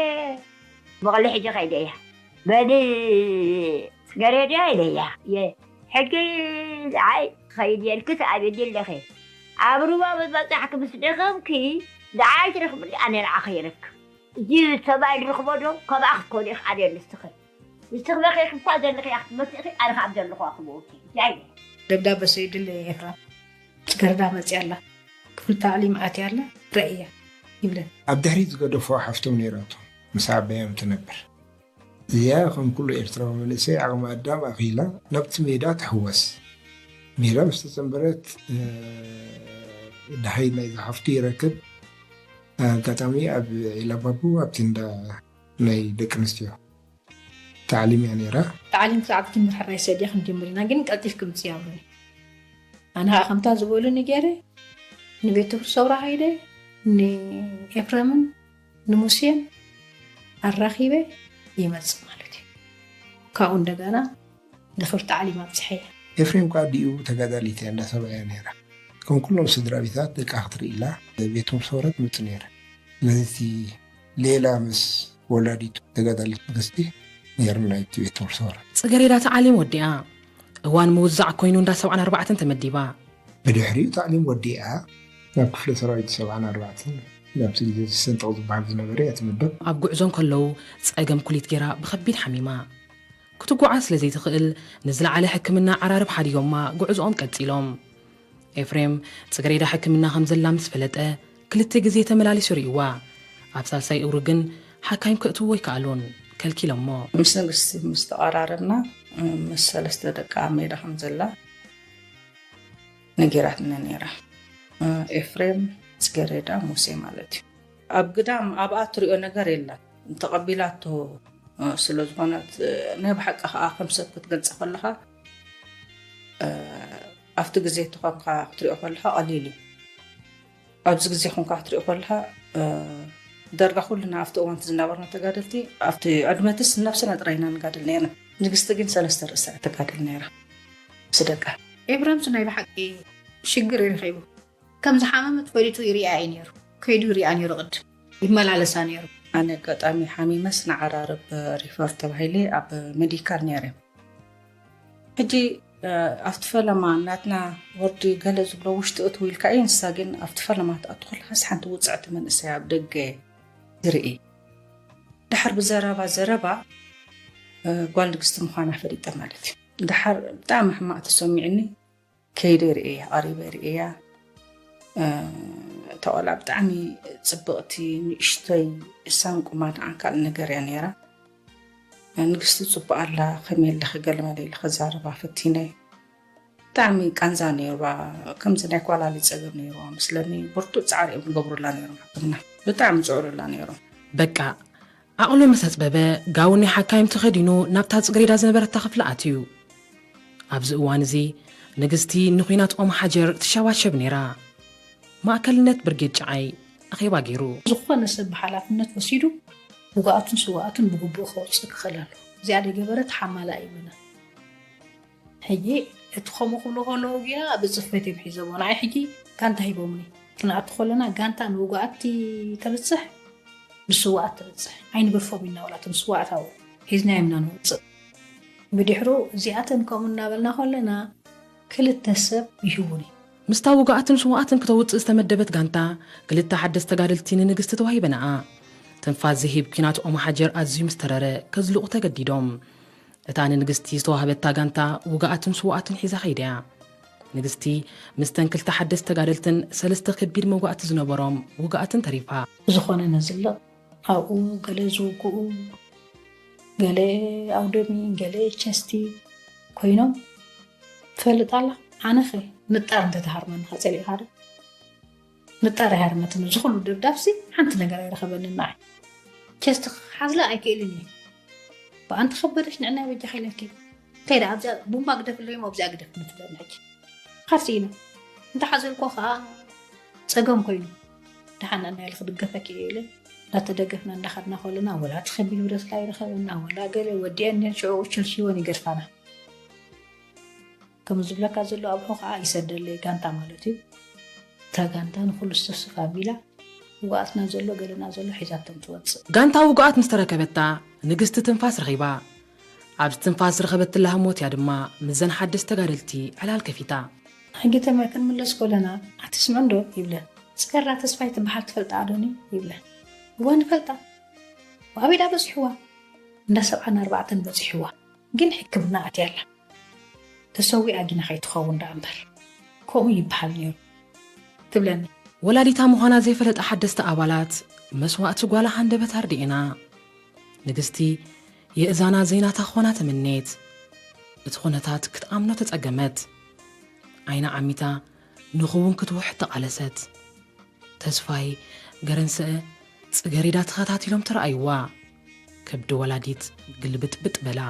መቐለ ሕጂ ከይደ እያ በሊ ገሬዳ ኢለያ እየ ሕጂ ንዓይ ክኸይድ እየ ኢልኪ ትኣብየኒ ኣለኺ ኣብ ሩባ ምስ በጻሕኪ ምስ ደኸምኪ ንዓይ ትረኽብኒ ኣነ ንዓኺ ይረክብ እዚ ሰብኣይ ንረኽቦ ዶ ከምኣ ክትኮኒ ኢኺ ኣነ ንስኺ ንስኺ በኺኺ እኳ ዘለኺ እያ ክትመሲ ኢኺ ኣነ ከኣ ኣብ ዘለኹ እያ ክመውት እየ እንታይ ኢለ ደብዳበ ሰይድለ ኤፍራ ጽገረዳ መጽያ ኣላ ክፍሊ ታዕሊም ኣትያ ኣላ ረእያ ይብለን ኣብ ድሕሪት ዝገደፍዋ ሓፍቶም ነይራቶ ምስ ዓበያ ትነብር እዚኣ ከም ኩሉ ኤርትራዊ መንእሰይ ዓቕሚ ኣዳም ኣኺላ ናብቲ ሜዳ ትሕወስ ሜዳ ምስ ተጸንበረት ደሃይ ናይዛ ሓፍቱ ይረክብ ኣጋጣሚ ኣብ ዒላባቡ ኣብቲ እንዳ ናይ ደቂ ኣንስትዮ ታዕሊም እያ ነይራ። ታዕሊም ክሳዕ ትጅምር ሕራይ ሰዲያ ክንጅምር ኢና ግን ቀልጢፍኪ ምጽእ ይብሉኒ። ኣነ ኸኣ ከምታ ዝበሉኒ ገይረ ንቤት ትምህርቲ ሰውራ ከይደ ንኤፍረምን ንሙሴን ኣራኺበ ይመጽእ ማለት እዩ። ካብኡ እንደገና ድኽሪ ታዕሊም ኣብጽሐያ። ኤፍሬም ከኣ ኣዲኡ ተጋዳሊት እያ እንዳ ሰብኣያ ነይራ። ከም ኩሎም ስድራ ቤታት ደቃ ክትርኢ ኢላ ቤት ትምህርቲ ሰውራ ትመጽእ ነይራ። ስለዚ እቲ ሌላ ምስ ወላዲቱ ተጋዳሊት ንግስቲ ነይሩ ናይቲ ቤት ትምህርቲ ሰውራ። ጽገሬዳ ታዕሊም ወዲኣ እዋን ምውዛዕ ኮይኑ እንዳ ሰብዓን ኣርባዕተን ተመዲባ። ብድሕሪኡ ታዕሊም ወዲኣ ናብ ክፍለ ሰራዊት ሰብዓን ኣርባዕተን ናብቲ ግዜ ዝስንጥቕ ዝበሃል ዝነበረ እያ ትምደብ። ኣብ ጉዕዞ እንከለዉ ጸገም ኩሊት ገይራ ብኸቢድ ሓሚማ። ክትጓዓዝ ስለ ዘይትኽእል ንዝለዓለ ሕክምና ዓራርብ ሓዲጎማ ጉዕዞኦም ቀጺሎም። ኤፍሬም ጽገሬዳ ሕክምና ከም ዘላ ምስ ፈለጠ ክልተ ግዜ ተመላሊሱ ርእይዋ። ኣብ ሳልሳይ እግሩ ግን ሓካይም ከእትውዎ ኣይከኣሉን፣ ከልኪሎሞ። ምስ ንግስቲ ምስ ተቐራረብና ምስ ሰለስተ ደቃ ኣብ ሜዳ ከም ዘላ ነጊራትና ነይራ። ኤፍሬም፣ ጽገሬዳ፣ ሙሴ ማለት እዩ። ኣብ ግዳም ኣብኣ ትሪኦ ነገር የለን። ተቐቢላቶ ስለ ዝኾነት ናይ ብሓቂ ከዓ ከም ሰብ ክትገልጻ ከለኻ ኣብቲ ግዜ እቲ ኮንካ ክትሪኦ ከለካ ቀሊል እዩ። ኣብዚ ግዜ ኮንካ ክትሪኦ ከለካ፣ እ፣ ዳርጋ ኩልና ኣብቲ እዋንቲ ዝነበርና ተጋደልቲ፣ ኣብቲ ዕድመትስ ነብስና ጥራይ ኢና ንጋደል ነርና። ንግስቲ ግን ሰለስተ ርእሳ እያ ትጋደል ነይራ ምስ ደቃ። ኤፍሬምስ ናይ ብሓቂ ሽግር እዩ ረኺቡ። ከም ዝሓመመት ፈሊጡ ይሪኣ እዩ ነይሩ። ከይዱ ይሪኣ ነይሩ፣ ቅድም ይመላለሳ ነይሩ። ኣነ ኣጋጣሚ ሓሚመስ ንዓራርብ ሪፈር ተባሂለ ኣብ ሜዲካል ነይረ። ሕጂ፣ እ፣ ኣብቲ ፈለማ ናትና ወርዲ ገለ ዝብሎ ውሽጢ እትው ኢልካ እዩ። ንሳ ግን ኣብቲ ፈለማ ትኣቱ ከለካስ ሓንቲ ውፅዕቲ መንእሰይ ኣብ ደገ ትርኢ። ድሓር ብዘረባ ዘረባ፣ እ፣ ጓል ንግስቲ ምዃና ፈሊጠ ማለት እዩ። ድሓር ብጣዕሚ ሕማቕ ተሰሚዑኒ። ከይደ ርእያ፣ ቀሪበ ርእያ። እ፣ እታ ቆልዓ ብጣዕሚ ጽብቕቲ፣ ንእሽተይ፣ እሳን ቁማን ዓንካል ነገር እያ ነይራ። ንግስቲ ጽቡቕ ኣላ፣ ከመይ ኣለኺ? ገለ መለ ኢለ ከዛርባ ፈቲነ። ብጣዕሚ ቃንዛ ነይርዋ፣ ከምዚ ናይ ኳላሊት ጸገም ነይርዋ መስለኒ። ብርቱዕ ጻዕሪ እዮም ዝገብሩላ ነይሮም ሕክምና። ብጣዕሚ ጽዕሩላ ነይሮም። በቃ፣ ዓቕሉ ምስ ኣጽበበ፣ ጋውን ናይ ሓካይም ተኸዲኑ ናብታ ጽግሬዳ ዝነበረታ ክፍሊ ኣትዩ። ኣብዚ እዋን እዚ፣ ንግስቲ ንኲናት ኦም ሓጀር ትሸባሸብ ነይራ። ማእከልነት ብርጌድ ጨዓይ ኣኼባ ገይሩ። ዝኾነ ሰብ ብሓላፍነት ወሲዱ ውግኣቱን ስውኣቱን ብግቡእ ከውፅእ ክኽእል ኣለዎ። እዚኣ ደይገበረት ሓማላ እዩ ይብሉና። ሕጂ እቲ ከምኡ ክብሉ ከለዉ ግና ብፅፈት እዮም ሒዘሞ። ንዓይ ሕጂ ጋንታ ሂቦምኒ። ክንኣቱ ከለና ጋንታ ንውጉኣት ተብፅሕ፣ ንስውኣት ተብፅሕ። ኣይንገድፎም ኢና፣ ዋላ እቶም ስውኣት ኣብኡ ሒዝናዮም ኢና ንወፅእ። ብድሕሩ እዚኣተን ከምኡ እናበልና ከለና ክልተ ሰብ ይህቡኒ። ምስታ ውጉኣትን ስውኣትን ክተውፅእ ዝተመደበት ጋንታ፣ ክልተ ሓደስቲ ተጋደልቲ ንንግስቲ ተዋሂበናኣ። ትንፋስ ዝሂብ ኲናት ኦም ሓጀር ኣዝዩ ምስ ተረረ፣ ከዝልቑ ተገዲዶም። እታ ንንግስቲ ዝተዋህበታ ጋንታ ውግኣትን ስውኣትን ሒዛ ከይዳ እያ። ንግስቲ ምስተን ክልተ ሓደስቲ ተጋደልትን ሰለስተ ከቢድ መውጋእቲ ዝነበሮም ውግኣትን ተሪፋ። ብዝኾነ ነዝልቕ ኣብኡ ገለ ዝውግኡ፣ ገለ ኣውደሚ፣ ገለ ቸስቲ ኮይኖም ትፈልጥ ኣላ። ኣነኸ ንጣር እንተተሃርመኒ ኸ ጸሊእኻ ዶ? ንጣር ይሃርመትኒ። እዚ ኩሉ ደብዳብሲ ሓንቲ ነገር ኣይረኸበንን ንዓይ። ቸስቲ ክሓዝላ ኣይክእልን እየ። ብኣንቲ ከበደሽ ንዕናይ በጃኺ ኢለኪ። ከይዳ ኣብዚኣ ቡምባ ግደፍለይ እሞ ኣብዚኣ ግደፍኒ ትብለኒ ሕጂ። ካርሲ ኢለ እንተሓዘልኮ ኸኣ ጸገም ኮይኑ። ደሓን ንዕናይ ኢለ ክድገፈኪ እየ ኢለ እንዳተደገፍና እንዳኸድና ከለና ወላ እቲ ከቢድ ብረት ኣይረኸበና፣ ወላ ገለ ወዲአን እየን ሽዑ ሸልሽወን ይገድፋና። ከም ዝብለካ ዘሎ ኣብዑ ኸዓ ይሰደለይ ጋንታ ማለት እዩ። እታ ጋንታ ንኹሉ ስፍስፍ ኣቢላ ውጉኣትና ዘሎ ገለና ዘሎ ሒዛቶም ትወፅእ። ጋንታ ውጉኣት ምስ ተረከበታ ንግስቲ ትንፋስ ረኺባ። ኣብዚ ትንፋስ ዝረኸበትላ ህሞት እያ ድማ ምስዘን ሓደስቲ ተጋደልቲ ዕላል ከፊታ። ሕጂ ተመ-፣ ክንምለስ ከለና፣ "ኣቲ ስምዑ እንዶ?" ይብለን። "ጽገራ ተስፋይ ትበሃል ትፈልጣ ኣዶኒ?" ይብለን። "እወ ንፈልጣ። ወኣበይ ደኣ በጺሕዋ?" "እንዳ ሰብዓን ኣርባዕተን በጺሕዋ። ግን ሕክምና ኣትያ ኣላ። ተሰዊኣ ጊና ከይትኸውን ደኣ እምበር። ከምኡ ይበሃል ነይሩ." ትብለኒ። ወላዲታ ምዃና ዘይፈለጣ ሓደስቲ ኣባላት መስዋእቲ ጓላ ሃንደበት ኣርዲእና። ንግስቲ የእዛና ዘይናታ ክኾና ተመነየት። እቲ ኩነታት ክትኣምኖ ተጸገመት። ዓይና ዓሚታ ንኽውን ክትውሕድ ተቓለሰት። ተስፋይ፣ ገረንሰአ፣ ጽገሬዳ ተኸታቲሎም ተረኣይዋ። ከብዲ ወላዲት ግልብጥብጥ በላ።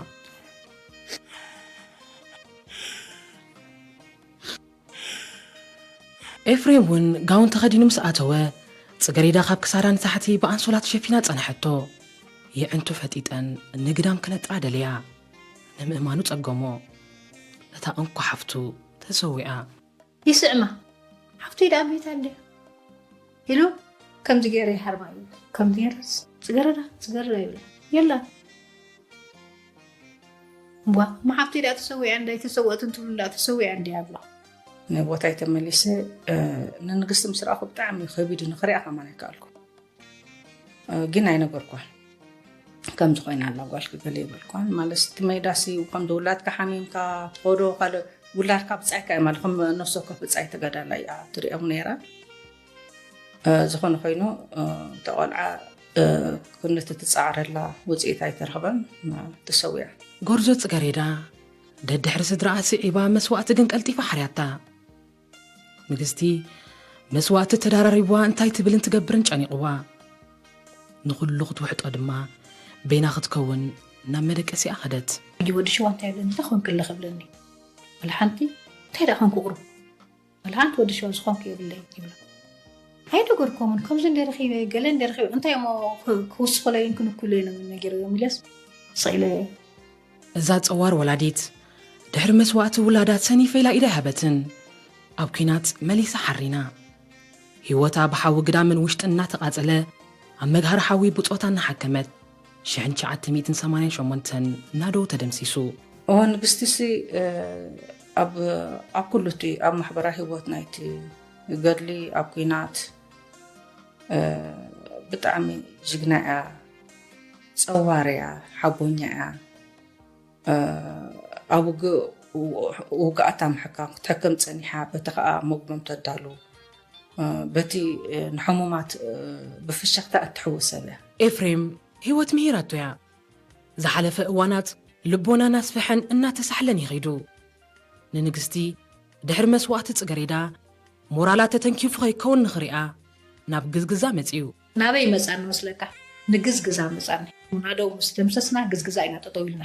ኤፍሬም እውን ጋውን ተኸዲኑ ምስ ኣተወ፣ ጽገሬዳ ካብ ክሳዳ ንታሕቲ ብኣንሶላ ተሸፊና ጸንሐቶ። የዕንቱ ፈጢጠን ንግዳም ክነጥራ ደለያ። ንምእማኑ ጸገሞ። እታ እንኮ ሓፍቱ ተሰዊኣ። ይስዕማ፣ ሓፍተይ ደኣ ቤት ኣለ ኢሉ ከምዚ ገይረ ይሃርማ እዩ። ከምዚ ገይረስ፣ "ጽገረዳ፣ ጽገረዳ" ይብላ። የላ። እዋ፣ እሞ ሓፍተይ ደኣ ተሰዊኣ እንዳ ኣይተሰወአትን ትብሉ እንዳ ተሰዊኣ እንድያ ብሎ። ንቦታይ ተመሊሰ፣ እ፣ ንንግስቲ ምስ ረኣኹ ብጣዕሚ ከቢዱ ንኽሪኣ ከማን ኣይከኣልኩ። እ፣ ግን ኣይነገርኳን። ከምዚ ኮይና ኣላ ጓልኪ ገለ ይበልኳን። ማለት እቲ ሜዳሲ ከም ውላድካ ሓሚምካ ትኸዶ ካልእ ውላድካ ብጻይካ እዩ ማለት ከም ነፍሲ ወከፍ ብጻይ ተጋዳላይ እያ ትሪኦም ነይራ። እ፣ ዝኾነ ኮይኑ፣ እ፣ እታ ቆልዓ፣ እ፣ ክንዲ ትጻዕረላ ውጽኢት ኣይተረኽበን፣ እ፣ ተሰዊኣ። ጎርዞ ጽገሬዳ ደድሕሪ ስድራኣ ስዒባ መስዋእቲ ግን ቀልጢፋ ሓርያታ። ንግስቲ መስዋእቲ ተደራሪብዋ እንታይ ትብልን ትገብርን ጨኒቕዋ። ንኹሉ ክትውሕጦ ድማ በይና ክትከውን ናብ መደቀሲኣ ኸደት። ሕጂ ወዲ ሽዋ እንታይ ይብለኒ? እንታይ ኮንክለ ክብለኒ? ወላ ሓንቲ እንታይ ደኣ ኮንኩ ቁሩብ? ሓንቲ ወዲ ሸዋ ዝኾንኩ የብለይ ይብሎ። ኣይነገርኮምን፣ ከምዚ እንደ ረኺበ፣ ገለ እንደ ረኺበ፣ እንታይ እሞ ክ-፣ ክውስኸለይን ክንኩለይን ነጊረዮም ኢለስ ስቕ ኢለ። እዛ ጸዋር ወላዲት ድሕሪ መስዋእቲ ውላዳ ሰኒፈ ኢላ ኢዳ ኣይሃበትን። ኣብ ኲናት መሊሳ ሓሪና። ህይወታ ብሓዊ ግዳምን ውሽጥን እናተቓጸለ፣ ኣብ መግሃር ሓዊ ብጾታ እናሓከመት፣ ሽሕን ትሽዓተ ሚእትን ሰማንያን ሸሞንተን ናደው ተደምሲሱ። እወ ንግስቲሲ ኣብ ኣብ ኩሉ እቲ ኣብ ማሕበራዊ ህይወት ናይቲ ገድሊ ኣብ ኲናት ብጣዕሚ ጅግና እያ፣ ጸዋር እያ፣ ሓቦኛ እያ። ኣብ ውግእ ውግኣታ ምሕካም ክትሕክም ጸኒሓ፣ በቲ ከኣ መግቦም ተዳሉ፣ በቲ ንሕሙማት ብፍሽኽታ እትሕውስ ሰብ እያ። ኤፍሬም ህይወት ምሂራቶ እያ። ዝሓለፈ እዋናት ልቦና እናስፍሐን እናተሳሕለን ይኸይዱ። ንንግስቲ ድሕሪ መስዋእቲ ጽገሬዳ ሞራላ ተተንኪፉ ከይከውን ንኽሪኣ ናብ ግዝግዛ መጺኡ። ናበይ መጻኒ መስለካ? ንግዝግዛ መጻኒ። ናደው ምስ ደምሰስና ግዝግዛ ኢና ጠጠው ኢልና።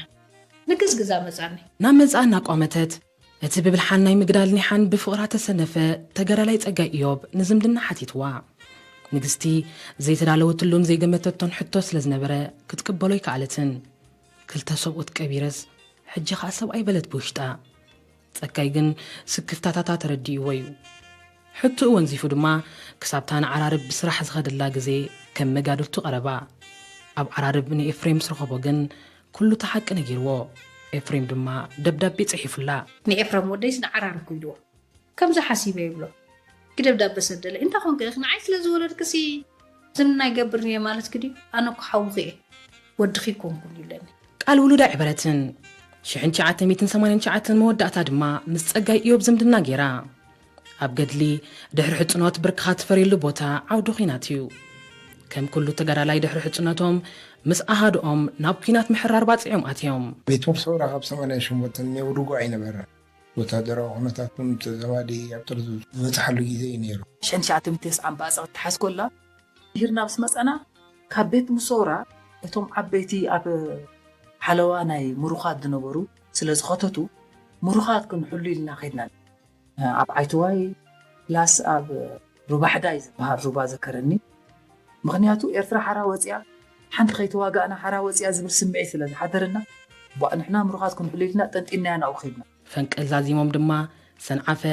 ንግዝግዛ መጻኒ። ናብ መጻ እናቋመተት እቲ ብብልሓን ናይ ምግዳል ኒሓን ብፍቕራ ተሰነፈ ተጋዳላይ ጸጋይ ኢዮብ ንዝምድና ሓቲትዋ። ንግስቲ ዘይተዳለወትሉን ዘይገመተቶን ሕቶ ስለ ዝነበረ ክትቅበሎ ኣይከኣለትን። ክልተ ሰብኡት ቀቢረስ ሕጂ ኸኣ ሰብኣይ በለት ብውሽጣ። ጸጋይ ግን ስክፍታታታ ተረዲእዎ እዩ። ሕቶኡ ወንዚፉ ድማ ክሳብታ ንዓራርብ ብስራሕ ዝኸደላ ግዜ ከም መጋድልቱ ቀረባ። ኣብ ዓራርብ ንኤፍሬም ምስ ረኸቦ ግን ኩሉ እቲ ሓቂ ነጊርዎ። ኤፍሬም ድማ ደብዳቤ ጽሒፉላ። ንኤፍረም ወደይስ ንዓራርኩ ኢልዎ። ከምዚ ሓሲበ ይብሎ። ግደብዳበ ሰደለ። እንታይ ኾንክ ኢኽ ንዓይ ስለ ዝወለድክሲ ዝምድና ይገብር እየ ማለትኪ ድዩ? ኣነ እኮ ሓውኺ እየ ወድኺ ኣይኮንኩን ይብለኒ። ቃል ውሉድ ኣይዕበረትን። ሽሕን ትሽዓተ ሚእትን ሰማንያን ትሽዓተን መወዳእታ ድማ ምስ ጸጋይ እዮብ ዝምድና ገይራ። ኣብ ገድሊ ድሕሪ ሕጽኖት ብርክኻ ትፈርየሉ ቦታ ዓውዲ ኲናት እዩ። ከም ኩሉ ተጋዳላይ ድሕሪ ሕጽኖቶም ምስ ኣሃድኦም ናብ ኲናት ምሕራር ባጽዕ እዮም ኣትዮም። ቤት ምርሲ ወራ ካብ ሰማንያን ሸሞንተን ኔው ርጉእ ኣይነበረን። ወታደራዊ ኩነታት እውን ተዘማዲ ኣብ ጥርዚ ዝበጽሓሉ ግዜ እዩ ነይሩ። ሽሕን ትሽዓተ ሚእትን ተስዓን ባጽዕ ክትሓዝ ኮላ ድሂርና ምስ መጸና ካብ ቤት ምሶራ እቶም ዓበይቲ ኣብ ሓለዋ ናይ ምሩኻት ዝነበሩ ስለ ዝኸተቱ ምሩኻት ክንሕሉ ኢልና ከድና ኣብ ዓይትዋይ ፕላስ ኣብ ሩባ ሕዳይ ዝበሃል ሩባ ዘከረኒ። ምኽንያቱ ኤርትራ ሓራ ወፂኣ ሓንቲ ከይተዋጋእና ሓራ ወፂኣ ዝብል ስምዒት ስለ ዝሓደረና ቧእ ንሕና ምሩኻት ክንሕሉ ኢልና ጠንጢናያ ናብኡ ከድና። ፈንቅል ዛዚሞም ድማ ሰንዓፈ፣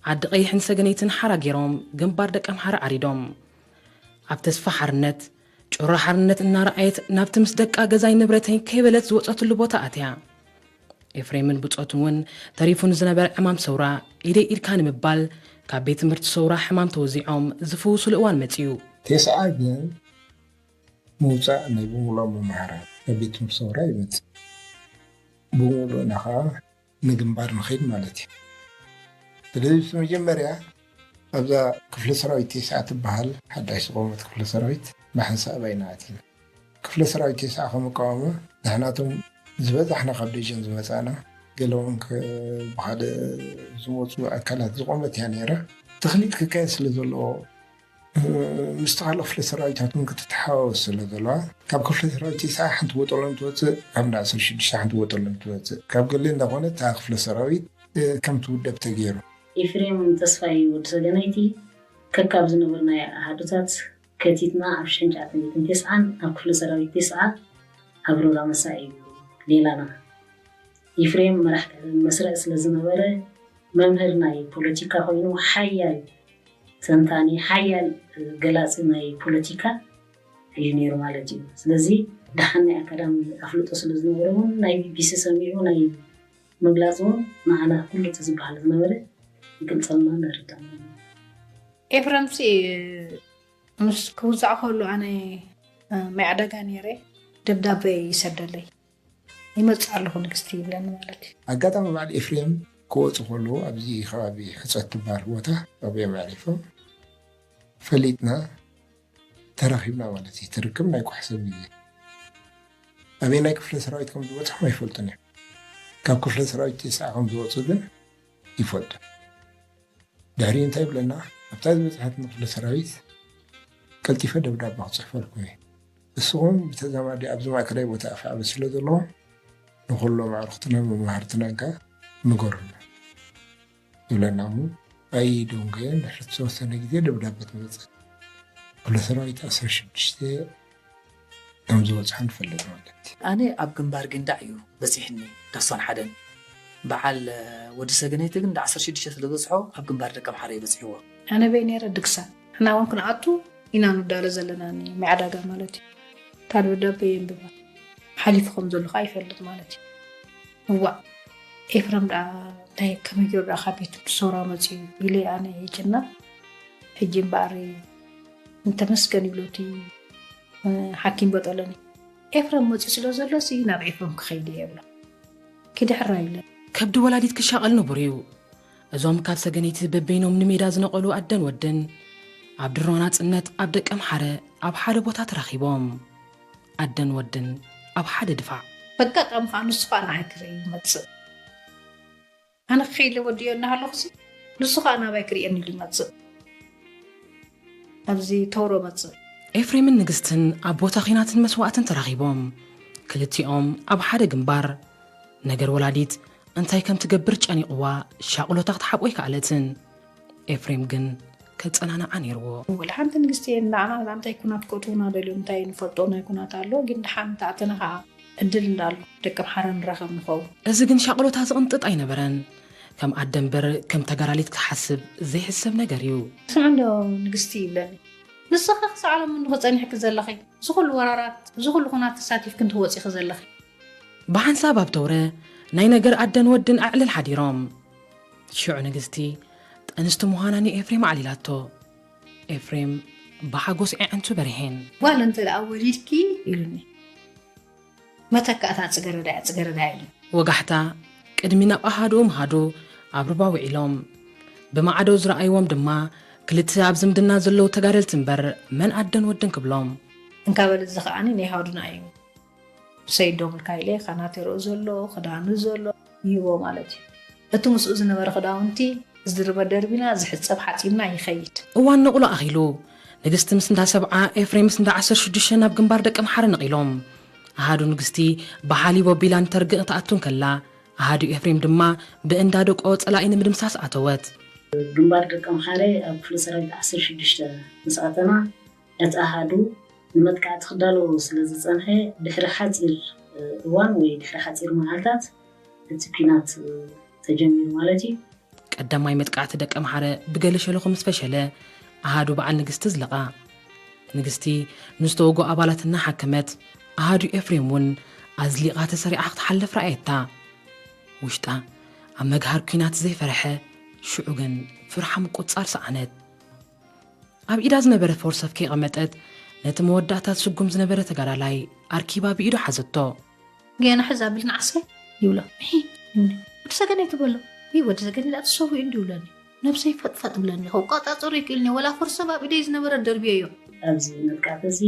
ዓዲ ቀይሕን ሰገነይትን ሓራ ገይሮም ግንባር ደቂ ኣምሓራ ዓሪዶም። ኣብ ተስፋ ሓርነት ጩራ ሓርነት እናረኣየት ናብቲ ምስ ደቃ ገዛይ ንብረተይ ከይበለት ዝወፀትሉ ቦታ ኣትያ። ኤፍሬምን ብፆቱን እውን ተሪፉ ንዝነበረ ዕማም ሰውራ ኢደይ ኢድካ ንምባል ካብ ቤት ትምህርቲ ሰውራ ሕማም ተወዚዖም ዝፍውሱሉ እዋን መፂኡ። ቴስዓ ግን ምውፃእ ናይ ብምሉኦም መምሃራን ካብ ቤት ትምህርቲ ሰውራ ይመፅእ። ብምሉእና ከዓ ንግንባር ንኸይድ ማለት እዩ። ስለዚ እቲ መጀመርያ ኣብዛ ክፍለ ሰራዊት ቴስዓ ትበሃል ሓዳሽ ዝቆመት ክፍለ ሰራዊት ብሓንሳብ ኣይና ኣቲና። ክፍለ ሰራዊት ቴስዓ ከምቃወመ ንሕናቶም ዝበዛሕና ካብ ደጀን ዝመፃና ገለውን ብካልእ ዝመፁ ኣካላት ዝቆመት እያ ነይራ። ተኽሊጥ ክካየድ ስለ ዘለዎ ምስቲ ካልኦ ክፍለ ሰራዊታት እውን ክትተሓዋወስ ስለ ዘለዋ ካብ ክፍለ ሰራዊት ቴስዓ ሓንቲ ቦጦሎኒ ትወፅእ፣ ካብ እንዳ ዓሰርተ ሽዱሽተ ሓንቲ ቦጦሎኒ ትወፅእ። ካብ ገለ እንዳኾነ እታ ክፍለ ሰራዊት ከም ትውደብ ተገይሩ። ኤፍሬም ተስፋይ ወዲ ሰገነይቲ ከካብ ዝነበርናዮ ኣሃዱታት ከቲትና ኣብ ሽሕን ትሽዓተ ሚእትን ተስዓን ኣብ ክፍለ ሰራዊት ቴስዓ ኣብ ሮራ መሳ እዩ ሌላና። ኤፍሬም መራሕ መስርዕ ስለ ዝነበረ መምህር ናይ ፖለቲካ ኮይኑ ሓያል ተንታኒ ሓያል ገላፂ ናይ ፖለቲካ እዩ ነይሩ ማለት እዩ። ስለዚ ደሓን ናይ ኣካዳሚ ኣፍልጦ ስለ ዝነበሮ እውን ናይ ቢቢሲ ሰሚዑ ናይ ምግላፅ እውን ንዓና ኩሉ እቲ ዝበሃል ዝነበረ ይገልፀልና ነርዳና። ኤፍረምሲ ምስ ክውዛዕ ከሎ ኣነ መዕደጋ ነይረ ደብዳበ ይሰደለይ ይመፅእ ኣለኹ ንግስቲ ይብለኒ ማለት እዩ። ኣጋጣሚ በዓል ኤፍሬም ክወፁ ከለዉ ኣብዚ ከባቢ ሕፀት ትበሃል ቦታ ኣብኦም ኣዕሪፎም ፈሊጥና ተራኺብና ማለት እዩ። ትርክብ ናይ ኳሕሰብ ግዜ ኣበየናይ ክፍለ ሰራዊት ከም ዝበፅሖም ኣይፈልጡን እዮም። ካብ ክፍለ ሰራዊት ቴስዓ ከም ዝወፁ ግን ይፈልጡ። ድሕሪኡ እንታይ ይብለና ኣብታ ዝበፅሐትኒ ክፍለ ሰራዊት ቀልጢፈ ደብዳበ ክፅሕፈልኩም እየ። ንስኹም ብተዛማዲ ኣብዚ ማእከላይ ቦታ ኣፍዓበት ስለ ዘለኹም ንኹሎም ኣዕሩኽትናን መማህርትናን ከኣ ንገሩሎም ይብለና እሞ ኣይደንጎየን። ድሕሪ ዝተወሰነ ግዜ ደብዳበ ትመጽእ። ክፍለ ሰራዊት ዓሰርተ ሽዱሽተ ከም ዝበጽሖ ንፈልጥ ማለት እዩ። ኣነ ኣብ ግንባር ግንዳዕ እዩ በጺሕኒ፣ ዳሳን ሓደን። በዓል ወዲ ሰገነይቲ ግን ዳ ዓሰርተ ሽዱሽተ ስለ ዝበጽሖ ኣብ ግንባር ደቀምሓረ እዩ በጺሕዎ። ኣነ በይ ነይረ ድግሳ፣ ንሕና እውን ክንኣቱ ኢና ንዳሎ ዘለና፣ ንመዕዳጋ ማለት እዩ። እታ ደብዳበ የንብባ፣ ሓሊፉ ከም ዘሎ ከኣ ይፈልጥ ማለት እዩ። እዋእ፣ ኤፍረም ደኣ እንታይ ከመይ ገይሩ ደኣ ካብ ቤት ሶራ መጺኡ ኢለ ኣነ ይጭነቕ። ሕጂ እምበኣር እንተመስገን ይብሎ እቲ ሓኪም በጠለኒ። ኤፍረም መጺኡ ስለ ዘሎ ሲ ናብ ኤፍረም ክኸይድ እየ ይብሎ። ኪዲ ሕራይ ኢለ። ከብዲ ወላዲት ክሻቐል ንቡር እዩ። እዞም ካብ ሰገነይቲ በበይኖም ንሜዳ ዝነቐሉ ኣደን ወድን ኣብ ድሮ ናጽነት ኣብ ደቀምሓረ ኣብ ሓደ ቦታ ተራኺቦም። ኣደን ወድን ኣብ ሓደ ድፋዕ። በጋጣሚ ከዓ ንሱ ከዓ ንዓይ ክርኢ ይመጽእ። ኣነ ክኸይድ ኢለ ወዲዮ እናሃለኹሲ ንሱ ከዓ ናባይ ክርእየኒ ኢሉ ይመጽእ። ኣብዚ ተውሮ መጽእ። ኤፍሬምን ንግስትን ኣብ ቦታ ኺናትን መስዋእትን ተራኺቦም። ክልቲኦም ኣብ ሓደ ግንባር። ነገር ወላዲት እንታይ ከም ትገብር ጨኒቕዋ ሻቕሎታ ክትሓብኦ ኣይከኣለትን። ኤፍሬም ግን ከጸናንዓ ነይርዎ። ወላ ሓንቲ ንግስቲ ንዓና ንኣንታይ ኩናት ከእትዉና ደልዮም እንታይ ንፈልጦ ናይ ኩናት ኣሎ፣ ግን ደሓን እንተኣተና ከዓ ዕድል እንዳሎ ደቂ ኣምሓራ ንራኸብ ንኸውን። እዚ ግን ሻቕሎታ ዝቕንጥጥ ኣይነበረን። ከም ኣደ እምበር ከም ተጋዳሊት ክሓስብ ዘይሕሰብ ነገር እዩ። ስምዒ እንዶ ንግስቲ ይብለኒ፣ ንስኺ ክሳዕ ሎሚ እንዶ ጸኒሕኪ ዘለኺ፣ እዚ ኩሉ ወራራት፣ እዚ ኩሉ ኩናት ተሳቲፍኪ እንዶ ወጺኺ ዘለኺ። ብሓንሳብ ኣብ ተውረ ናይ ነገር ኣደን ወድን ኣዕልል ሓዲሮም። ሽዑ ንግስቲ ጠንስቲ ምዃና ንኤፍሬም ኣዕሊላቶ። ኤፍሬም ብሓጎስ ኣዒንቱ በሪሄን። ጓል እንተ ደኣ ወሊድኪ ኢሉኒ። መተካእታ ጽገረዳ እያ፣ ጽገረዳ ኢሉ። ወጋሕታ፣ ቅድሚ ናብ ኣሃዱኡ ምኻዱ ኣብ ሩባ ውዒሎም። ብማዕዶ ዝረኣይዎም ድማ ክልተ ኣብ ዝምድና ዘለዉ ተጋደልቲ እምበር መን ኣደን ወድን ክብሎም። እንካ በል፣ እዚ ከኣኒ ናይ ሃዱና እዩ። ሰይዶ ምልካ ኢለ ካናቴርኡ ዘሎ፣ ክዳኑ ዘሎ ይህቦ ማለት እዩ። እቲ ምስኡ ዝነበረ ክዳውንቲ ዝድርበ ደርቢና፣ ዝሕጸብ ሓጺብና ይኸይድ። እዋን ነቑሎ ኣኺሉ። ንግስቲ ምስ እንዳ ሰብዓ፣ ኤፍሬም ምስ እንዳ ዓሰርተ ሽዱሽተ ናብ ግንባር ደቂ ኣምሓረ ነቒሎም። ኣሃዱ ንግስቲ ብሓሊብ ኣቢላ ንተርግእ ክትኣቱ እንከላ፣ ኣሃዱ ኤፍሬም ድማ ብእንዳ ደቆ ጸላኢ ንምድምሳስ ኣተወት። ግንባር ደቂ ኣምሓረ ኣብ ክፍለ ሰራዊት ዓሰርተ ሽዱሽተ ምስ ኣተና፣ እቲ ኣሃዱ ንመጥቃዕቲ ክዳሎ ስለ ዝጸንሐ፣ ድሕሪ ሓጺር እዋን ወይ ድሕሪ ሓጺር መዓልታት እቲ ኲናት ተጀሚሩ ማለት እዩ። ቀዳማይ መጥቃዕቲ ደቂ ኣምሓረ ብገለ ሸለኹ ምስ ፈሸለ፣ ኣሃዱ በዓል ንግስቲ ዝለቓ። ንግስቲ ንዝተወግኡ ኣባላት እናሓከመት፣ ኣሃዱ ኤፍሬም እውን ኣዝሊቓ ተሰሪዓ ክትሓልፍ ረኣየታ። ውሽጣ ኣብ መግሃር ኲናት ዘይፈርሐ፣ ሽዑ ግን ፍርሓ ምቁጽጻር ሰኣነት። ኣብ ኢዳ ዝነበረ ፎርሰፍ ከይቐመጠት፣ ነቲ መወዳእታ ዝስጉም ዝነበረ ተጋዳላይ ኣርኪባ ብኢዱ ሓዘቶ። ገና ሕዛ ብል ንዓሰይ ይብሎ። ምሒ፣ ወዲ ሰገነይቲ በሎ። ይህ ወዲ ሰገነይቲ ኣትሰዊ እንዲ ይብለኒ። ነብሰይ ፈጥፈጥ ብለኒ። ከቋጻጽሮ ይክእልኒ። ወላ ፎርሰፍ ኣብ ኢደይ ዝነበረ ደርብየዮ። ኣብዚ መጥቃዕቲ እዚ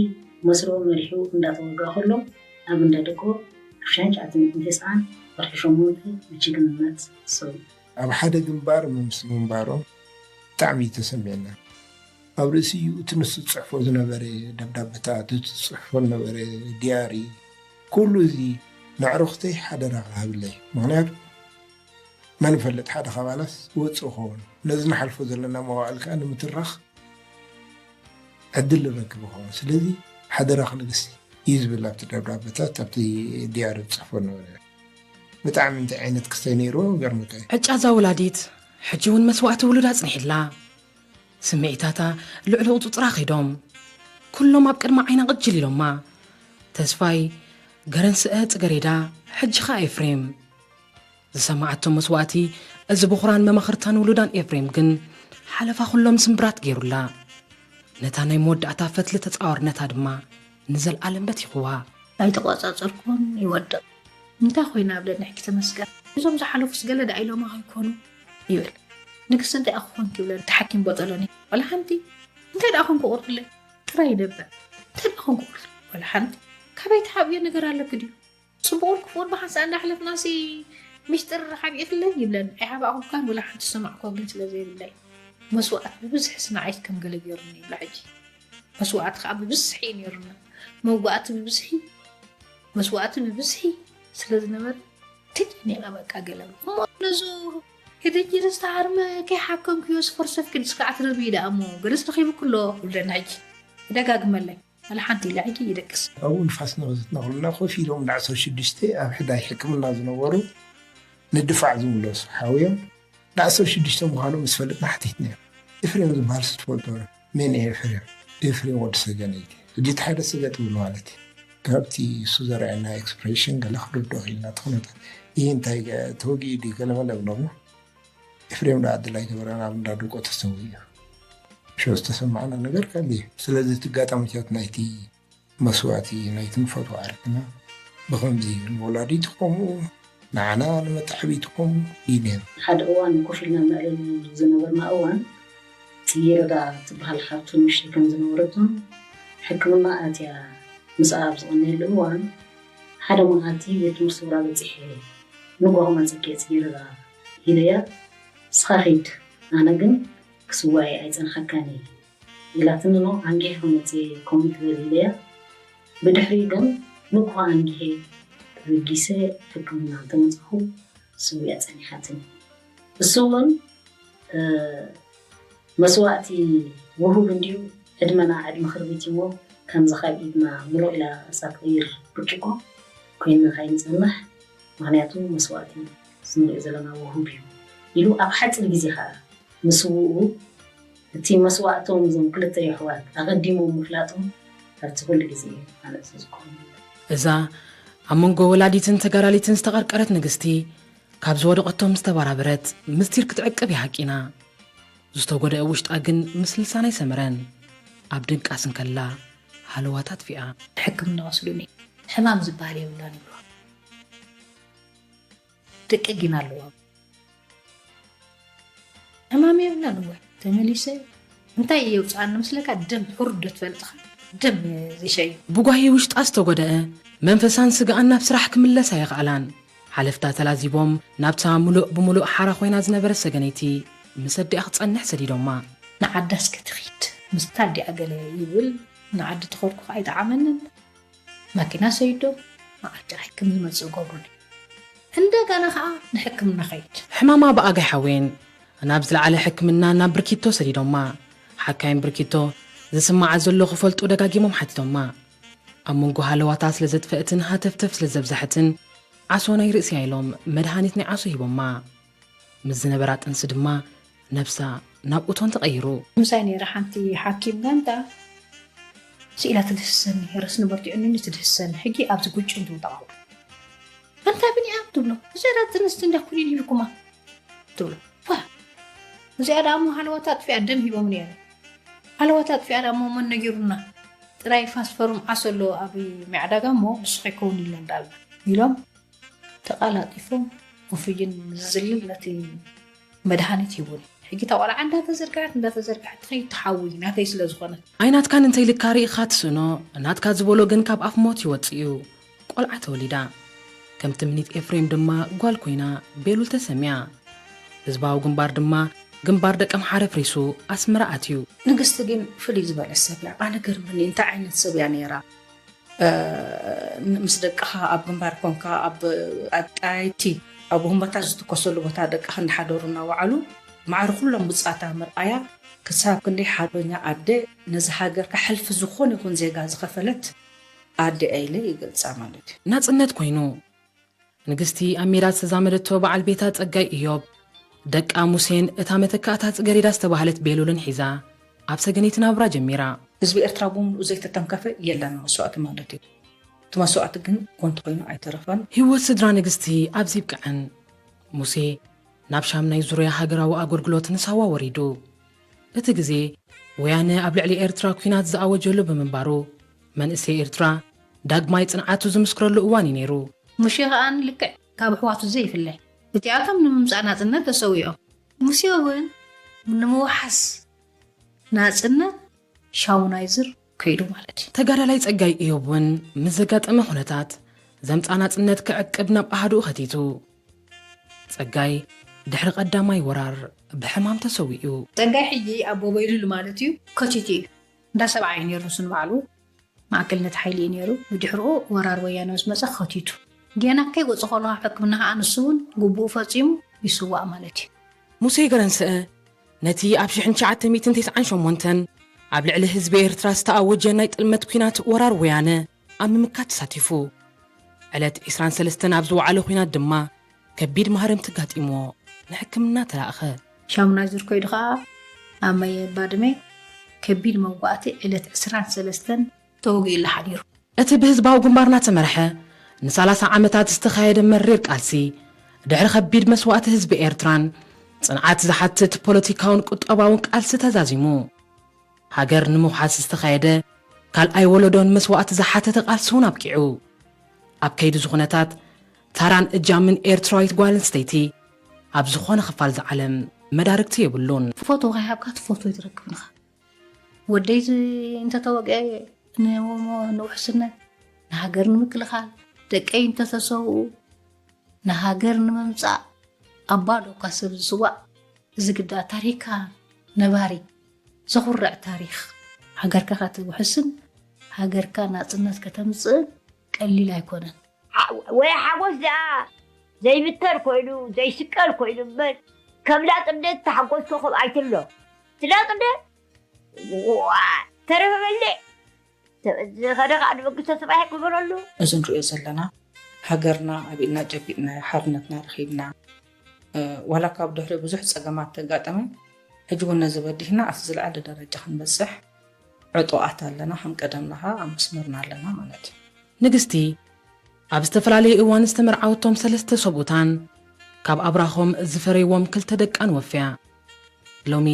መስርዑ መሪሑ እንዳተወግኣ ከሎ፣ ኣብ እንዳ ደቆ ሻንጫ ትንቅንቴ ሰዓን ወርሒ ሸሞንተ ብጅግንነት ሰው ኣብ ሓደ ግንባር ምስ ምንባሮም ብጣዕሚ እዩ ተሰሚዕና። ኣብ ርእሲኡ እቲ ንሱ ዝጽሕፎ ዝነበረ ደብዳበታት፣ እቲ ዝጽሕፎ ዝነበረ ዲያሪ፣ ኩሉ እዚ ንዕርኽተይ ሓደራ ክሃብለይ። ምኽንያቱ መን ይፈልጥ፣ ሓደ ካባላስ ወጽእ ክኸውን። ነዚ ንሓልፎ ዘለና መዋእል ከኣ ንምትራኽ ዕድል ንረክብ ይኸውን። ስለዚ ሓደራኺ ንግስቲ እዩ ዝብል ኣብቲ ደብዳበታት፣ ኣብቲ ዲያሪ ዝጽሕፎ ነበረ። ብጣዕሚ እንታይ ዓይነት ክስታይ ነይርዎ ገርምካ እዩ። ዕጫ እዛ ወላዲት ሕጂ እውን መስዋእቲ ውሉዳ ኣጽኒሕላ። ስምዒታታ ልዕሊ ቁጽጽራ ከይዶም። ኩሎም ኣብ ቅድሚ ዓይና ቅጅል ኢሎማ። ተስፋይ፣ ገረንስአ፣ ጽገሬዳ፣ ሕጂ ኸኣ ኤፍሬም። ዝሰማዓቶ መስዋእቲ፣ እዚ ብኹራን መማኽርታን ውሉዳን ኤፍሬም ግን ሓለፋ ኩሎም ስምብራት ገይሩላ። ነታ ናይ መወዳእታ ፈትሊ ተጻወርነታ ድማ ንዘለኣለም በቲኽዋ። ኣይተቋጻጸርኩዎን ይወድቕ። እንታይ ኮይና እብለኒ ሕጂ ተመስገን። እዞም ዝሓለፉስ ገለ ደኣ ኢሎማ ከይኮኑ ይብል። ንግስቲ እንታይ ኣኾንኪ ይብለኒ። ተሓኪም በጠለኒ። ዋላ ሓንቲ እንታይ ደኣ ኮንኩ ቁርፍለይ ጥራይ ይደብዕ። እንታይ ደኣ ኮንኩ ቁርፍለይ ዋላ ሓንቲ። ካበይ ትሓብዮ ነገር ኣለኪ ድዩ? ጽቡቕን ክፉእን ብሓንሳእ እንዳሕለፍናሲ ሚስጥር ሓቢእክለይ ይብለኒ። ኣይሓባእኩካን ወላ ሓንቲ ዝሰማዕኩዎ ግን ስለ ዘይብለይ። መስዋእቲ ብብዝሕስ ንዓይስ ከም ገለ ገይሩኒ ይብላ ሕጂ። መስዋእቲ ከኣ ብብዝሒ እዩ ነይሩና። መዋእቲ ብብዝሒ፣ መስዋእቲ ብብዝሒ ስለ ዝነበረ ተጨኒቐ በቃ ገለ። እሞ ነዙ ክድጅር ዝተዓርመ ከይሓከምክዮ ስፈርሰፍ ክድስካዕ ትረቢ ደኣ እሞ ገለስ ረኺቡ ክሎ ይብለና ሕጂ። ይደጋግመለይ። ኣለ ሓንቲ ኢለ ሕጂ ይደቅስ። ኣብኡ ንፋስ ንኽዝትነኽሉና ኮፍ ኢሎም ን ዓሰርተ ሽዱሽተ ኣብ ሕዳይ ሕክምና ዝነበሩ ንድፋዕ ዝምለሱ ሓውዮም ን ዓሰርተ ሽዱሽተ ምዃኑ ምስ ፈለጥና ሓቲትና እዮም። ኤፍሬም ዝበሃል ሱ ትፈልጦ ዶ? መን እዩ ኤፍሬም? ኤፍሬም ወዲ ሰገነይቲ ሕጂ እቲ ሓደ ሰገጥ ይብሉ ማለት እዩ። ካብቲ እሱ ዘርኣየና ኤክስፕሬሽን ገለ ክርድኦ ክኢልና እቲ ኩነታት ይህ እንታይ ተወጊኡ ድዩ ገለመለ ብሎሞ ኤፍሬም ደኣ ኣድላይ ገበረ ናብ እንዳ ዱቆ ተሰዊኡ። ሸው ዝተሰማዕና ነገር ቀሊ እዩ። ስለዚ እቲ ኣጋጣሚታት ናይቲ መስዋእቲ ናይቲ ንፈትዎ ዓርክና ብኸምዚ ንወላዲቱ ከምኡ ንዓና ንመታሕቢቲ ከምኡ እዩ ነይሩ። ሓደ እዋን ኮፍ ኢልና ነዕልል ዝነበርና እዋን ፅጌረዳ ትበሃል ሓብቱ ንእሽተይ ከም ዝነበረቶ ሕክምና ኣትያ ምስኣ ኣብ ዝቐነየሉ እዋን ሓደ መዓልቲ ቤት ትምህርቲ ውራ በፂሐ ንጎሆ መፀኪ ፅጌረዳ ኢለያ፣ ንስኻ ኺድ ኣነ ግን ክስዋእ ኣይጸንሓካን እየ ኢላትኒ ኖ ኣንጊሐ ክመጽእ እየ ከምኡ ትበል ኢለያ። ብድሕሪኡ ግን ንግሆ ኣንጊሐ ተበጊሰ ሕክምና እንተመጻኹ ስውያ ጸኒሓትኒ። እሱ እውን መስዋእቲ ውሁብ እንድዩ ዕድመና ዕድመ ክርቢት እዩሞ ከምዚ ካብ ኢድና ምሉእ ኢላ ርእሳ ትቕይር ብርጭቆ ኮይንና ካይንጸንሕ ምኽንያቱ መስዋእቲ እዚ ንሪኦ ዘለና ውሁብ እዩ ኢሉ ኣብ ሓፂር ግዜ ከዓ ምስውኡ እቲ መስዋእቶም እዞም ክልተ የሕዋት ኣቐዲሞም ምፍላጦም ኣብቲ ኩሉ ግዜ እዩ ማለት ዝዝክሮ። እዛ ኣብ መንጎ ወላዲትን ተጋዳሊትን ዝተቐርቀረት ንግስቲ ካብ ዝወደቐቶም ዝተባራበረት ምስጢር ክትዕቅብ ይሃቂና። ዝተጎደአ ውሽጣ ግን ምስ ልሳን ኣይሰመረን። ኣብ ድንቃስ እንከላ ሃለዋታ ኣጥፊኣ። ሕክምና ወስዱኒ ሕማም ዝበሃል የብላን ይብልዋ። ደቂ ግን ኣለዋ ሕማም የብላን እወ ተመሊሰ እንታይ የውፅኣኒ ምስለካ ደም ሕሩድ ዶ ትፈልጥኻ ደም ዝሸዩ። ብጓሂ ውሽጣ ዝተጎደአ መንፈሳን ስጋኣን ናብ ስራሕ ክምለስ ኣይኸኣላን። ሓለፍታ ተላዚቦም ናብታ ምሉእ ብምሉእ ሓራ ኮይና ዝነበረት ሰገነይቲ ምስ ኣዲኣ ክጸንሕ ሰዲዶማ። ንዓዳስ ክትኺድ ምስታ ኣዲኣ ገለ ይብል ንዓዲ ተኸድኩ ከዓ ኣይጠዓመንን። ማኪና ሰይዶም ንዓዲ ሕክም ዝመጽእ ገብሩኒ። እንደገና ከዓ ንሕክምና ኸይድ። ሕማማ ብኣጋይ ሓወየን ናብ ዝለዓለ ሕክምና ናብ ብርኪቶ ሰዲዶማ። ሓካይም ብርኪቶ ዝስማዓ ዘሎ ክፈልጡ ደጋጊሞም ሓቲቶማ። ኣብ መንጎ ሃለዋታ ስለ ዘጥፈእትን ሃተፍተፍ ስለ ዘብዛሐትን ዓሶ ናይ ርእስያ ኢሎም መድሃኒት ናይ ዓሶ ሂቦማ። ምስ ዝነበራ ጥንሲ ድማ ነብሳ ናብ እቶን ተቐይሩ። ምሳይ ነይራ ሓንቲ ሓኪም ጋንታ ስኢላ ትድህሰኒ ረስኒ በርቲዑኒ ትድህሰኒ ሕጂ ኣብዚ ጉጭን ትውጣ ኣንታ ብንያም ትብሎ እዘራ ጥንስቲ እንዳ ኩኒን ሂብኩማ ትብሎ ዋ እዚኣ ደኣ እሞ ሃለዋታ ኣጥፊኣ ደም ሂቦም ነይረ ሃለዋታ ኣጥፊኣ ደኣ እሞ መን ነጊሩና ጥራይ ፋስፈሩም ዓሶ ኣሎ ኣብ ሚዕዳጋ እሞ ንሱ ከይከውን ኢሎ እንዳልና ኢሎም ተቓላጢፎም ኦፍይን ዝዝልል ነቲ መድሃኒት ሂቡኒ። ሕጂ እታ ቆልዓ እንዳተዘርግሐት እንዳተዘርግሐት ትኸይድ ትሓዊ ናተይ ስለ ዝኾነት። ኣይ ናትካን እንተይልካ ርኢኻ ትስእኖ ናትካ ዝበሎ ግን ካብ ኣፍ ሞት ይወጽእ እዩ። ቆልዓ ተወሊዳ። ከም ትምኒት ኤፍሬም ድማ ጓል ኮይና ቤሉል ተሰምያ። ህዝባዊ ግንባር ድማ ግንባር ደቀምሓረ ኣፍሪሱ ኣስመራ ኣትዩ። ንግስቲ ግን ፍልይ ዝበለት ሰብ እያ። ኣነ ገርመኒ እንታይ ዓይነት ሰብ እያ ነይራ። ምስ ደቅኻ ኣብ ግንባር ኮንካ ኣብ ኣጣይቲ ኣብ ሁመታ ዝትኮሰሉ ቦታ ደቅኻ እንዳሓደሩ እናወዓሉ ማዕሪ ኩሎም ብፃታ ምርኣያ ክሳብ ክንደይ ሓርበኛ ኣደ ነዚ ሃገር ከሕልፊ ዝኾነ ይኹን ዜጋ ዝኸፈለት ኣደ ኢለ ይገልፃ ማለት እዩ። ናፅነት ኮይኑ ንግስቲ ኣብ ሜዳ ዝተዛመደቶ በዓል ቤታ ጸጋይ እዮብ ደቃ ሙሴን እታ መተካእታ ጽገሬዳ ዝተባህለት ቤሉልን ሒዛ ኣብ ሰገነይቲ ናብራ ጀሚራ። ህዝቢ ኤርትራ ብምሉኡ ዘይተተንከፈ የለን መስዋእቲ ማለት እዩ። እቲ መስዋእቲ ግን ጎንት ኮይኑ ኣይተረፈን። ህይወት ስድራ ንግስቲ ኣብዚ ይብቅዐን። ሙሴ ናብ ሻምናይ ዙርያ ሃገራዊ ኣገልግሎት ንሳዋ ወሪዱ። እቲ ግዜ ወያነ ኣብ ልዕሊ ኤርትራ ኲናት ዝኣወጀሉ ብምንባሩ መንእሰይ ኤርትራ ዳግማይ ጽንዓቱ ዝምስክረሉ እዋን እዩ ነይሩ። ሙሼ ኸኣ ንልክዕ ካብ ኣሕዋቱ ዘይፍለ እቲኣቶም ንምምጻእ ናጽነት ተሰዊኦም። ሙሴ እውን ንምውሓስ ናጽነት ሻውናይዝር ከይዱ ማለት እዩ። ተጋዳላይ ጸጋይ እዮብ እውን ምስ ዘጋጠመ ኩነታት ዘምጻ ናጽነት ክዕቅብ ናብ ኣሃዱኡ ከቲቱ። ጸጋይ ድሕሪ ቀዳማይ ወራር ብሕማም ተሰዊኡ። ጸጋይ ሕጂ ኣቦ በይሉሉ ማለት እዩ ከቲቱ እዩ። እንዳ ሰብዓ እዩ ነይሩ ንሱ ንባዕሉ ማእከልነት ሓይሊ እዩ ነይሩ። ብድሕርኡ ወራር ወያነ ምስ መጸ ከቲቱ። ጌና ከይወጸ ከሎ ካብ ሕክምና ከኣ ንሱ እውን ግቡኡ ፈጺሙ ይስዋእ ማለት እዩ። ሙሴ ገረንስአ ነቲ ኣብ ሽሕን ትሽዓተ ሚእትን ተስዓን ሸሞንተን ኣብ ልዕሊ ህዝቢ ኤርትራ ዝተኣወጀ ናይ ጥልመት ኲናት ወራር ወያነ ኣብ ምምካት ተሳቲፉ። ዕለት ዕስራን ሰለስተን ኣብ ዝወዓለ ኲናት ድማ ከቢድ ማህረምቲ ጋጢምዎ ንሕክምና ተላእኸ። ሻሙናይዘር ኮይዱ ኸኣ ኣብ መየ ባድመ ከቢድ መውጋእቲ ዕለት ዕስራን ሰለስተን ተወጊኡሉ ሓዲሩ። እቲ ብህዝባዊ ግንባር እናተመርሐ ንሰላሳ ዓመታት ዝተኻየደ መሪር ቃልሲ፣ ድሕሪ ከቢድ መስዋእቲ ህዝቢ ኤርትራን ጽንዓት ዝሓትት ፖለቲካውን ቁጠባውን ቃልሲ ተዛዚሙ። ሃገር ንምውሓስ ዝተኻየደ ካልኣይ ወለዶን መስዋእቲ ዝሓተተ ቃልሲ እውን ኣብቂዑ። ኣብ ከይዲ እዚ ኩነታት፣ ታራን እጃምን ኤርትራዊት ጓል ኣንስተይቲ ኣብ ዝኾነ ክፋል ዝዓለም መዳርግቲ የብሉን። ትፈትዎ ከይሃብካ ትፈትዎ ኣይትረክብን ኢኻ። ወደይ ዝ- እንተተወግአ ንወሞ ንውሕስነት ንሃገር ንምክልኻል ደቀይ እንተተሰውኡ ንሃገር ንምምፃእ ኣብ ባዶ እኳ ሰብ ዝስዋእ ዝግዳእ ታሪኽካ ነባሪ ዘኹርዕ ታሪኽ ሃገርካ ከተውሕስን ሃገርካ ናፅነት ከተምፅእን ቀሊል ኣይኮነን። ወይ ሓጎስ ደኣ ዘይብተር ኮይኑ ዘይስቀል ኮይኑ እምበር ከም ናፅነት ተሓጎስኮ ከም ኣይትሎ እቲ ናፅነት ዋ ተረፈ በልዕ ዝኸደ ከዓ ንመንግስተ ሰማይ ክግበረሉ። እዚ ንሪኦ ዘለና ሃገርና ኣብ ኢድና ጨቢጥና ሓርነትና ረኺብና ዋላ ካብ ድሕሪ ብዙሕ ፀገማት ተጋጠመ ሕጂ እውን ነዚ በዲህና ኣብቲ ዝለዓለ ደረጃ ክንበፅሕ ዕጡቓት ኣለና፣ ከም ቀደምና ኸዓ ኣብ መስመርና ኣለና ማለት እዩ። ንግስቲ ኣብ ዝተፈላለየ እዋን ዝተመርዓወቶም ሰለስተ ሰብኡታን ካብ ኣብራኾም ዝፈረይዎም ክልተ ደቃን ወፍያ። ሎሚ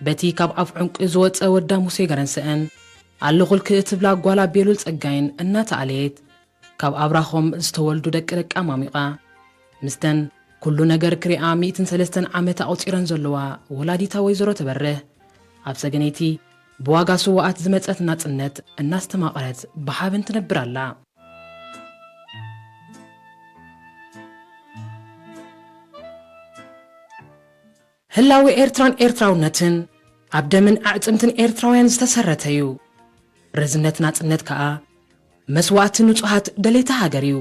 በቲ ካብ ኣፍ ዕንቁ ዝወፀ ወዳ ሙሴ ገረንስአን ኣለኹልኪ እትብላ ጓላ ቤሉል ፀጋይን እናተኣለየት ካብ ኣብራኾም ዝተወልዱ ደቂ ደቃ ማሚቓ ምስተን ኩሉ ነገር ክሪኣ ሚእትን ሰለስተን ዓመት ኣቑፂረን ዘለዋ ወላዲታ ወይዘሮ ትበርህ ኣብ ሰገነይቲ ብዋጋ ስውኣት ዝመፀት ናፅነት እናስተማቐረት ብሓበን ትነብር ኣላ። ህላዊ ኤርትራን ኤርትራውነትን ኣብ ደምን ኣዕፅምትን ኤርትራውያን ዝተሰረተ እዩ። ርዝነት ናፅነት ከዓ መስዋእቲ ንጹሃት ደለይቲ ሃገር እዩ።